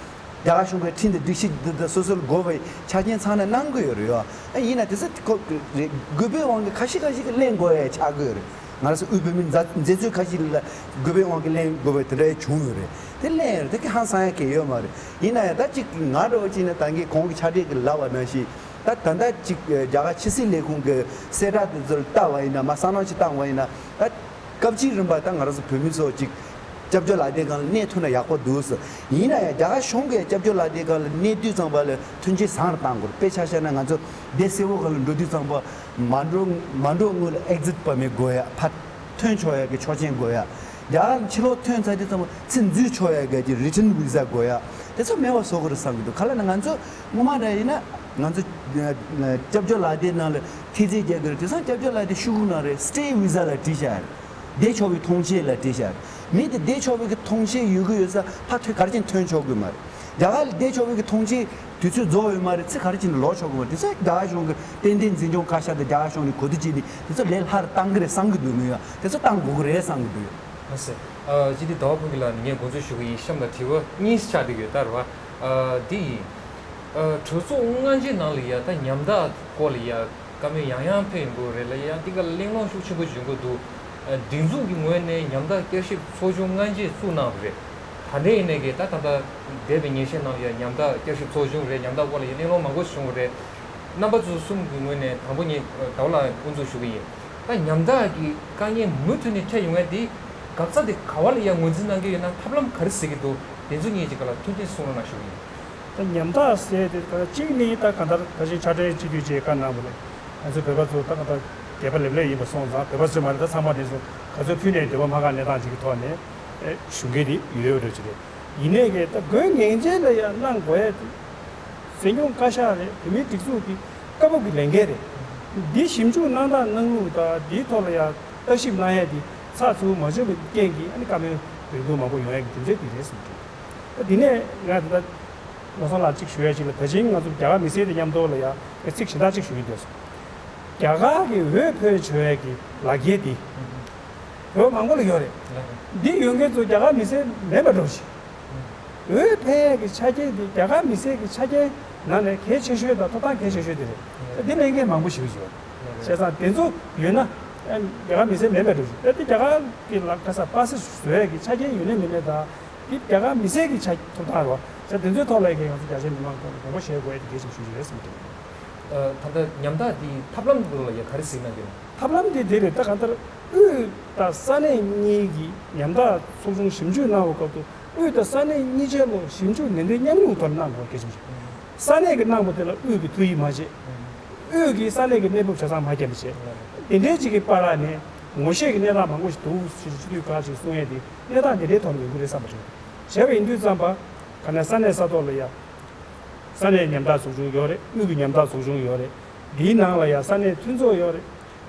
རྒྱ་གར་གཞུང་གི་ཁྲིམས་དང་སྒྲིག་གཞི་འདི་དག་སོ་སོར་དགོས་པའི་ཆ་རྐྱེན་ཚང་མ་གནང་གི་ཡོད་རེད་ཡོ། ཨ་ཡིན་ན་དེ་ཚོ་ཁོ་རེད། དགོས་པའི་དབང་གིས་ཁ་ཤས་ཁ་ཤས་ཀྱིས་ལེན་དགོས་ཡ་ཆགས་ཀྱི་ཡོད་རེད། ང་རང་ཚོ་དབུས་བོད་མིའི་མཛའ་མཛད་གཙོ་ཁ་ཤས་ལ་དགོས་པའི་དབང་གིས་ལེན་དགོས་པའི་དེ་འདྲ་བྱུང་ཡོད་རེད། དེ་ལེན་ཡོད་རེད། དེ་གི་ཧང་སང་ཡ་གང་ཡང་ཡོད་མ་རེད། ཡིན་ན་ཡང་ད་ཅིག་ང་འདྲ་བོ་ཅིག་ཡིན་ན་ད་གིན་གོང་གི་ཕྱག་སྦྲེལ་གྱིས་ལབ་པ་ནང་བཞིན། ད་ད་ལྟ་ཅིག་རྒྱ་གར་ཕྱི་སྲིད་ལས་ཁུངས་ཀྱི་གསལ་བསྒྲགས་དེ་ཚོ་ལ་ལྟ་བ་ཡིན་ན། མར་གསལ་སྣང་ཅིག་བཏང་བ་ཡིན་ན། ད་སྐབས་གཅིག་རིམ་པ་ད་ང་རང་ཚོ་བོད་མི་ཚོ་ཅིག་སྐྱབས་བཅོལ་ལག་དེབ་སྒང་ལ་གནས་ཐུབ་ན་ཡག་པོ་འདུག་ཟེར། ཡིན་ན་ཡང་རྒྱ་གར་གཞུང་གིས་སྐྱབས་བཅོལ་ལག་དེབ་སྒང་ལ་གནས་དུས་ཙམ་པ་ལ་མཐུན་རྐྱེན་བཟང་རུ་གཏང་དགོས་རེད། དཔེ་ཆ་བཞག་ན་ང་ཚོ་སྡེ་སེར་པོ་སྒང་ལ་འགྲོ་དུས་ཙམ་པ་མ་འགྲོ་མ་འགྲོ་སྔོན་ལ་Exit Permit དགོས་ཡ། ཕར་ཐོན་ཆོག་ཡ་གི་ཆོག་མཆན་དགོས་ཡ། རྒྱ་གར་ཕྱི་ལོགས་ཐོན་ཚར་དུས་ཙམ་པ་ཚུར་འཛུལ་ཆོག་ཡ་གི་Return Visa དགོས་ཡ། དེ་ཚོ་མེད་པ་བཟོ་དགོས་རེད་བསམ་གྱི་འདུག་ག་ལ་ན་ང་ཚོ་སྔོན་མ་འདྲ་ཡིན་ན་ང་ཚོ་སྐྱབས་བཅོལ་ལག་དེབ་ནང་ལ་ཐེལ་ཙེ་རྒྱག་གི་རེད། དེང་སང་སྐྱབས་བཅོལ་ལག་དེབ་ཤོག་གུ་ནང་རེད། Stay Visa ལ་བྲིས་བཞག་རེད། བསྡད་ཆོག་པའི་ཐོངས་མཆན་ལ་བྲིས་བཞག་རེད། མི་དེ་བསྡད་ཆོག་པའི་གི་ཐོངས་མཆན་ཡོད་གི་ཡོད་ས་ཕར་ཐོན་ག་རེ་བྱས་ནས་ཐོན་ཆོག་གི་མ་རེད། རྒྱ་གར་ལ་བསྡད་ཆོག་པའི་གི་ཐོངས་མཆན་དུས་ཚོད་རྫོགས་ཡོད་མ་རེད། ཚུར་ག་རེ་བྱས་ནས་ལོག་ཆོག་གི་མ་རེད། དེ་ཚོ་རྒྱ་གར་གཞུང་གི་ཏན་ཏན་འཛིན་སྐྱོང་བཀའ་ཤག་དང་རྒྱ་གར་གཞུང་ནས་གོ་བསྡུར་བྱས་ནས་དེ་ཚོ་ལས་སླ་རུ་བཏང་གི་རེད་བསམ་གི་འདུག་མི་ཡ་དེ་ཚོ་བཏང་དགོས་གི་རེད་བསམ་གི་འདུག་ལགས་སོ། ཨ། སྤྱི་འཐུས་ཟླ་བ་ཕུན་སྐྱིད་ལགས་ནས་ངས་དགོངས་ཚུལ་ཞུ་གི་ཡིན། གཤམ་ལ་དྲི་བ་གཉིས་ཆགས་བསྡད་ཡོད། ད་རེད་བ། ཨ། འདི་ཡིན། ཨ། གྲོས་ཚོགས་སྔ་རྗེས་ནང་ལ་ཡ་ད་ཉམ་ཐག་སྐོར་ལ་ཡ་བཀའ་མོལ་ཡང་ཡང་ཕེབས་ཡོང་གི་རེད་ལ་ཡ། འདི་ག་ལ་གླེང་སློང་ཤུགས་ཆེན་པོ་ཡོང་གི་འདུག་ཨ། སྒྲིག་འཛུགས་ཀྱི་ངོས་ནས་ཉམ་ཐག་བསྐྱར་ཞིབ་ཚོགས་ཆུང་སྔ་རྗེས་བཙུགས་གནང་བ་རེད། ད་ལྟ་ཡིན་ནའི་གི་ད་ད་ལྟ་འདས་པའི་ཉིན་ཤས་ནང་ལ་ཡ་ཉམ་ཐག་བསྐྱར་ཞིབ་ཚོགས་ཆུང་རེད། ཉམ་ཐག་སྐོར་ལ་ཡ་གླེང་སློང་མང་པོ་ཞིག་བྱུང་བ་རེད། རྣམ་པ་ཚོ་གསུམ་གྱི་ངོས་ནས་དང་པོ་ངས་ཟླ་བ་ལགས་དབུ་འཛུགས་ཞུ་གི་ཡིན། ད་ཉམ་ཐག་གི་དཀའ་ངལ་མུ་མཐུད་ནས་འཕྲད་ཡོང་ཡ་དེ་འགག་རྩ་དེ་ག་བ་ལ་ཡ་ངོས་འཛིན་གནང་གི་ཡོད་ན་ཐབས་ལམ་ག་རེ་ཟེར་གི་འདུག་དེ་ཚོ་གཉིས་ཀྱི་སྒང་ལ་མཐུན་རྐྱེན་གསུང་རོགས་གནང་ཞུ་གི་ཡིན། ད་ཉམ་ཐག་ཟེར་དེ་ད་གཅིག་ནི་ད་གང་ལྟར་ད་ཅིང་ཕྱག་སྦྲེལ་སྤྱི་འཐུས་ཅེས་བཀའ་གནང་བ་རེད། ང་ཚོ་བོད་པ་ཚོ་ད་གང་ལྟར་ སྒེར་པ་ལེབ་ལེབ་ཡིན་པ་སོང་ཙང་བོད་པ་ཚོས་མ་རེད། ད་ཚང་མ་དེ་ཚོ་ག་ཚོད་ཕུལ་ནས་འདོད་པ་མ་ཁག་གནས་སྟངས་ཅིག་གི་ཐོག་ནས་ཨེ་ཞུ་མཁན་དེ་ཡོད་ཡོད་འདྲ་ཅིག་རེད། ཡིན་ནའི་གི་ད་དགོས་ངེས་ཅན་ལ་ཡང་གནང་དགོས་ཡ་དེ་སྲིད་སྐྱོང་བཀའ་ཤག་རེད། བོད་མིའི་སྒྲིག་འཛུགས་ཀྱི་སྐབས་བབ་ཀྱི་ལས་འགན་རེད། འདི་ཞིབ་འཇུག་གནང་སྟངས་གནང་ལུགས་དང་འདིའི་ཐོག་ལ་ཡང་བརྟག་ཞིབ་གནང་ཡ་དེ་ཚགས་ཚུད་མ་བྱུང་བའི་རྐྱེན་གྱིས་ཨ་ནི་བཀའ་མོལ་རེ་སྐུལ་མང་པོ་ཡོང་ཡ་གི་རྒྱུ་མཚན་དེ་རེད་བསམ་གྱི་འདུག་ད་དེ་ནས་ང་ད་ལྟ་ལོ་སང་ལགས་གཅིག་ཞུ་ཡ་ཅིག་ལ། ད་ཅིང་ང་ཚོ་རྒྱ་གར་མི་སེར་དང་མཉམ་དུ་ལ་ཡ་ཚིག་གཞན་དག་ཅིག་ཞུ་ཡི་འདོད་སོང་། རྒྱ་གར་གྱི་འོས་འཕེན་བྱ་ཡ་གི་ལག་འཁྱེར་དེ་བོད་མང་པོ་ལ་ཡོད་རེད། འདི་ཡོད་མཁན་ཚོ་རྒྱ་གར་མི་སེར་མིན་པ་འགྲོ་ཞིག་འོས་འཕེན་ཡ་གི་ཆ་རྐྱེན་དེ་རྒྱ་གར་མི་སེར་གྱི་ཆ་རྐྱེན་ནང་ནས་གལ་ཆེ་ཤོས་དང་ཐོབ་ཐང་གལ་ཆེ་ཤོས་དེ་རེད། འདི་ལེན་མཁན་མང་པོ་ཞིག་ཡོད། བྱས་ཙང་དེ་ཚོ་ཡོད་ན་རྒྱ་གར་མི་སེར་མིན་པ་འགྲོ་ཞིག་ད་འདི་རྒྱ་གར་གྱི་ལག་ཁ་ས་པ་སེ་བཟོ་ཡ་གི་ཆ་རྐྱེན་ཡོད་ནས་མེད་ནས་དང་། འདི་རྒྱ་གར་མི་སེར་གྱི་ཆ་ཐོབ་ཐང་རེད་བ། ད་དེ་ཚོའི་ཐོག་ལ་ཡ་གི་ང་ཚོ་རྒྱ་ཆེ་མི་མང་ཐོག་ནས་དགོངས་པ་བཞེས་དགོས་ཡ་དེ་གལ་ཆེན་ཞུ་རྒྱུ་རེད་བསམ་གྱི་འདུག་ད་ལྟ་ཉམ་ཐག་འདི་ཐབས་ལམ་ཐོག་ལ་ཡ་ག་རེ་གཟིགས་གནང་གི་ཡོད། ཐབས་ལམ་དེ་དེ་རེད། ད་གང་ལྟར་དབུས་དང་ས་གནས་གཉིས་ཀྱི་ཉམ་ཐག་ཚོགས་ཆུང་ཞིབ་འཇུག་གནང་བའི་སྐབས་སུ་དབུས་དང་ས་གནས་གཉིས་ཆའི་ལོག་ཞིབ་འཇུག་ནན་ཏན་མཉམ་རུབ་ཐོག་ནས་གནང་དགོས་གལ་ཆེན་པོ་རེད། ས་གནས་ཀྱིས་གནང་བ་དེ་ལ་དབུས་ཀྱིས་ཐུགས་ཡིད་མ་ཆེས། དབུས་ཀྱིས་ས་གནས་ཀྱི་གནས་བབ་ཆ་ཚང་མ་མཁྱེན་པ་བྱས། དེ་འདྲའི་ཅིག་གི་བར་ལ་ནས་ངོ་ཤེས་ཀྱི་གནས་སྟངས་མང་པོ་ཞིག་འདུག་ཞེས་སྤྱི་འཐུས་ཁག་ཅིག་གསུང་ཡས་དེ་གནས་སྟངས་དེ་འདྲའི་ཐོག་ནས་ཡོང་གི་རེད་བསམ་པ་རེད། བྱས་པ་ཡིན་དུས་ཙམ་པ་ག་ནས་ས་གནས་ས་ཐོག་ལ་ཡ་ས་གནས་ཉམ་ཐག་ཚོགས་ཆུང་ཡོད་རེད། དབུས་ཀྱི་ཉམ་ཐག་ཚོགས་ཆུང་ཡོད་རེད། དེའི་ནང་ལ་ཡ་ས་གནས་མཐུན་ཚོགས་ཡོད་རེད།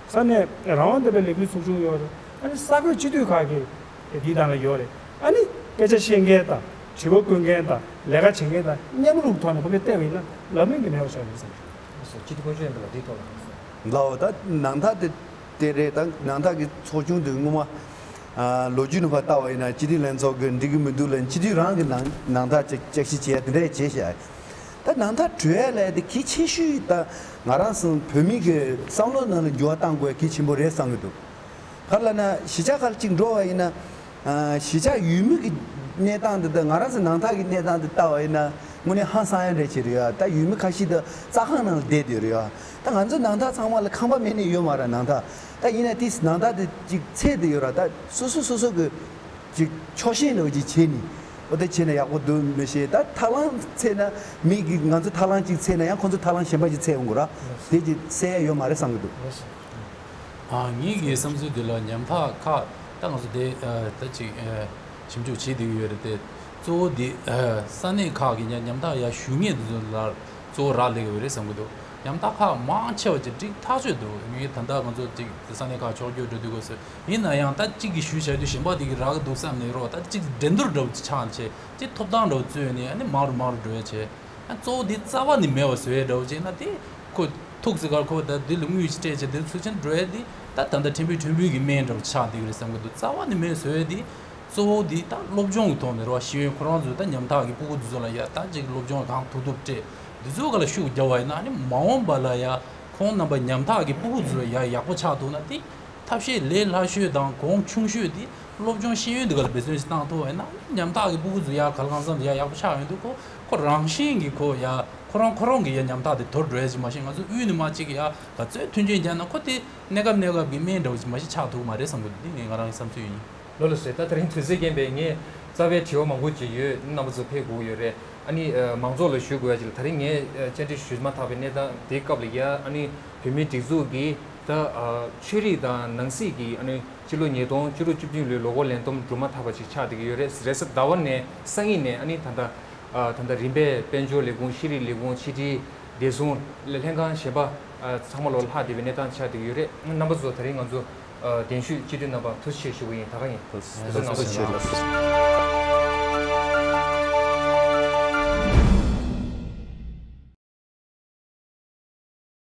ས་གནས་རང་དབང་ལྡན་པའི་ལས་འགུལ་ཚོགས་ཆུང་ཡོད་རེད། ཨ་ནི་ས་ཁུལ་སྤྱི་འཐུས་ཁག་གི་དེའི་ནང་ལ་ཡོད་རེད། ཨ་ནི་སྐད་ཆ་བཤད་མཁན་དང་དྲི་བ་བཀོད་མཁན་དང་ལས་ཀ་བྱེད་མཁན་དང་མཉམ་རུབ་ཐོག་ནས་ཁོ་ཚོས་བལྟས་པ་ཡིན་ན་ལབ་མིན་གྱི་མེད་པ་ཆགས་ཡོད་བསམ་གྱི་འདུག་སྤྱི་འཐུས་དཀོན་མཆོག་ཡིན་པ་ལ་འདིའི་ཐོག་ལ། ལའོ་ད་ནང་ཐག་དེ་དེ་རེད། ད་ནང་ཐག་གི་ཚོགས་ཆུང་དེ་སྔོན་མ་ཨ་ལོ་རྒྱུས་ནང་ཕར་བལྟ་བ་ཡིན་ན་སྤྱི་འཐུས་ལྷན་ཚོགས་ཀྱི་འགྲིག་གི་མི་འདུག་ལབ་སྤྱི་འཐུས་རང་གི་ནང་ནང་ཐག་ཅིག་དཔྱད་ཞིབ་བྱས་དེ་འདྲས་བྱས་ཤག་ད་ནང་ཐག་གྲོལ་ཡ་ལས་དེ་གལ་ཆེ་ཤོས་ད་ང་རང་ཚོ་བོད་མི་གི་བསམ་བློ་ནང་ལ་འགྱུར་བ་གཏང་དགོས་གལ་ཆེན་པོ་རེད་བསམ་གྱི་འདུག་ག་རེ་ལབ་ན་གཞིས་ཆགས་ཁག་ལ་གཅིག་འགྲོ་བ་ཡིན་ན། ཨ་གཞིས་ཆགས་ཡུལ་མི་གི་གནས་སྟངས་འདི་དང་ང་རང་ཚོ་ནང་ཐག་གི་གནས་སྟངས་འདི་ལྟ་བ་ཡིན་ན་དངོས་གནས་ཧང་སང་ཡ་འདྲ་ཅིག་རེད་ཡ། ད་ཡུལ་མི་ཁ་ཤས་ད་རྩྭ་ཁང་ནང་ལ་བསྡད་བསྡད་རེད་ཡ། ད་ང་ཚོ་ནང་ཐག་ཚང་མ་ལ་ཁང་པ་མེད་ནས་ཡོད་མ་རེད་ནང་ཐག་ད་ཡིན་ན་དེ་ནང་ཐག་དེ་ཅིག་ཚད་དེ་ཡོད་ར། ད་སོ་སོ་སོ་སོ་གི་ཅིག་ཕྱོགས་ཞེན་འདྲ་བོ་ཅིག་བྱས་ནས་འོ་དེ་བྱས་ན་ཡག་པོ་འདུག་མི་ཤེས། ད་ཐབས་ལམ་འཚོལ་ན་མི་གི་ང་ཚོ་ཐབས་ལམ་ཅིག་འཚོལ་ན་ཡང་ཁོ་ཚོ་ཐབས་ལམ་གཞན་པ་ཅིག་འཚོལ་ཡོང་གི་ར། དེ་ཅིག་སེལ་ཡ་ཡོད་མ་རེད་བསམ་གི་འདུག་ཨ་ངེད་ཀྱི་བསམ་ཚུལ་འདི་ལ་ཉམ་ཐག་ཁག་ད་ང་ཚོ་དེ་ཨ་ད་ཅིག་ཨ་ཞིབ་འཇུག་བྱེད་བསྡད་ཀྱི་ཡོད་རེད་དེ། གཙོ་བོ་འདི་ཨ་ས་གནས་ཁག་གི་ཉམ་ཉམ་ཐག་ཡར་ཞུ་མཁན་འདི་ཚོ་ལ་གཙོ་བོ་རག་ལས་ཀྱི་ཡོད་རེད་བསམ་གྱི་འདུག་ཉམ་ཐག་ཁག་མང་ཆེ་བ་ཅིག་འགྲིག་ཐག་ཆོད་འདུག་ངས་ད་ལྟ་ང་ཚོ་ཅིག་ས་གནས་ཁག་ཕྱོགས་བསྐྱོད་འགྲོ་དུས་སྐབས་སུ་ཡིན་ན་ཡང་ད་གཅིག་གིས་ཞུས་བྱས་དུས་གཞན་པ་དེ་གིས་རག་གི་འདུག་བསམ་ནས་རོགས་ད་གཅིག་འགྲན་བསྡུར་འདྲ་བོ་ཅིག་ཆགས་བྱས་ཅིག་ཐོབ་ཐང་འདྲ་བོ་རྩོད་ནས་ཨ་ནི་མང་རུ་མང་རུ་འགྲོ་ཡ་བྱས། ཨ་གཙོ་བོ་འདི་རྩ་བ་ནས་མེད་པ་བཟོ་ཡ་འདྲ་བོ་བྱས་ན་དེ་ཁོ་ཐུག་ཟེར་གར་ཁོ་ད་འདི་ལ་དངུལ་ཅིག་སྤྲད་བྱས་དེ་ཚུལ་ཆེན་འགྲོ་ཡ་འདི་ད་ད་ལྟ་ཕྲན་བུ་ཕྲན་བུ་གི་སྨན་འདྲ་བོ་ཆགས་བསྡད་ཀྱི་རེད་བསམ་གྱི་འདུག་རྩ་བ་ནས་མེད་བཟོ་ཡ་འདི་གཙོ་བོ་འདི་ད་སློབ་སྦྱོང་གི་ཐོག་ནས་རེད་བ། ཤེས་ཡོན་ཁོ་རང་ཚོས་ད་ཉམ་ཐག་གི་སྤུ་གུ་འདི་ཚོ་ལ་ཡ་ད་ཅིག་སློབ་སྦྱོང་གང་ཐུབ་ཐུབ་སྤྲད་འདི་ཚོ་ག་ལ་ཤུགས་རྒྱབ་པ་ཡིན་ན་ཨ་ནི་མ་འོངས་པ་ལ་ཡ་ཁོང་རྣམ་པ་ཉམ་ཐག་གི་སྤུ་གུ་འདི་ཚོ་ལ་ཡ་ཡག་པོ་ཆགས་ཐུབ་ན་དེ། ཐབས་ཤེས་ལས་སླ་ཤོས་དང་གོང་ཆུང་ཤོས་དེ་སློབ་སྦྱོང་ཤེས་ཡོན་དེ་ག་ལ་འབད་བརྩོན་ཞིག་བཏང་ཐུབ་པ་ཡིན་ན་ཉམ་ཐག་གི་སྤུ་གུ་ཚོ་ཡ་ག་ལ་གང་འཚམ་ཡ་ཡག་པོ་ཆགས་ཡོང་དུས་ཁོ་ཁོ་རང་བཞིན་གྱིས་ཁོ་ཡ་ཁོ་རང་ཁོ་རང་གི་ཡ་ཉམ་ཐག་དེ་དོར་འགྲོ་ཡ་ཅིག་མ་གཞི་ང་ཚོ་དབུས་ནས་མ་གཅིག་ཡ་ག་ཚོད་མཐུན་རྐྱེན་རྒྱག་ན་ཁོ་དེ་གནས་སྐབས་གནས་སྐབས་ཀྱི་སྨན་འདྲ་བོ་ཅིག་མ་གཞི་ཆགས་ཐུབ་ཀྱི་མ་རེད་བསམ་གི་འདུག་འདི་ངས་ང་རང་གི་བསམ་ཚུལ་ཡིན། ལགས་ལགས་སོ། ད་དེ་རིང་དུས་ཚོད་རྐྱེན་པས་ངས་རྩ་བའི་དྲི་བ་མང་པོ་ཅིག་ཡོད། རྣམ་པ་ཚོ་ཕེབས་དགོས་ཀྱི་ཡོད་རེད། ཨ་ནི་ཨ་མང་ཚོགས་ལ་ཞུ་དགོས་ཡ་ཅིག་ལ་ད་རིང་ངས་ཨ་བཅར་འདྲི་ཞུས་མ་ཐག་པའི་གནས་སྟངས་དེའི་སྐབས་ལ་ཡ་ཨ་ནི་བོད་མིའི་སྒྲིག་འཛུགས་ཀྱི་ད་ཨ་ཆོས་རིག་དང་ནང་སྲིད་ཀྱི་ཨ་ནི་སྤྱི་ལོ་ཉིས་སྟོང་བཅུ་དྲུག་བཅུ་བདུན་ལོའི་ལོ་འཁོར་ལས་བསྡོམས་སྒྲུབ་མ་ཐག་པ་ཅིག་ཆགས་བསྡད་ཀྱི་ཡོད་རེད། རེས་གཟའ་ཟླ་བ་ནས་སང་ཉིན་ནས་ཨ་ནི་ད་ལྟ་ཨ་ད་ལྟ་རིམ་པས་དཔལ་འབྱོར་ལས་ཁུངས་ཤེས་རིག་ལས་ཁུངས་ཕྱི་དྲིལ་བདེ་སྲུང་ལྷན་ཁང་གཞན་པ་ཨ་ཚང་མ་ལོག་ལྷག་བསྡད་པའི་གནས་སྟངས་ཆགས་བསྡད་ཀྱི་ཡོད་རེད། རྣམ་པ་ཚོ་ད་རིང་ང་ཚོ་ཨ་གདན་ཞུས་སྤྱི་འཐུས་རྣམ་པ་ཐུགས་རྗེ་ཆེ་ཞུ་གི་ཡིན། ད་ག་ཡིན། ཐུགས་རྗེ་ཆེ་ལགས་སོ།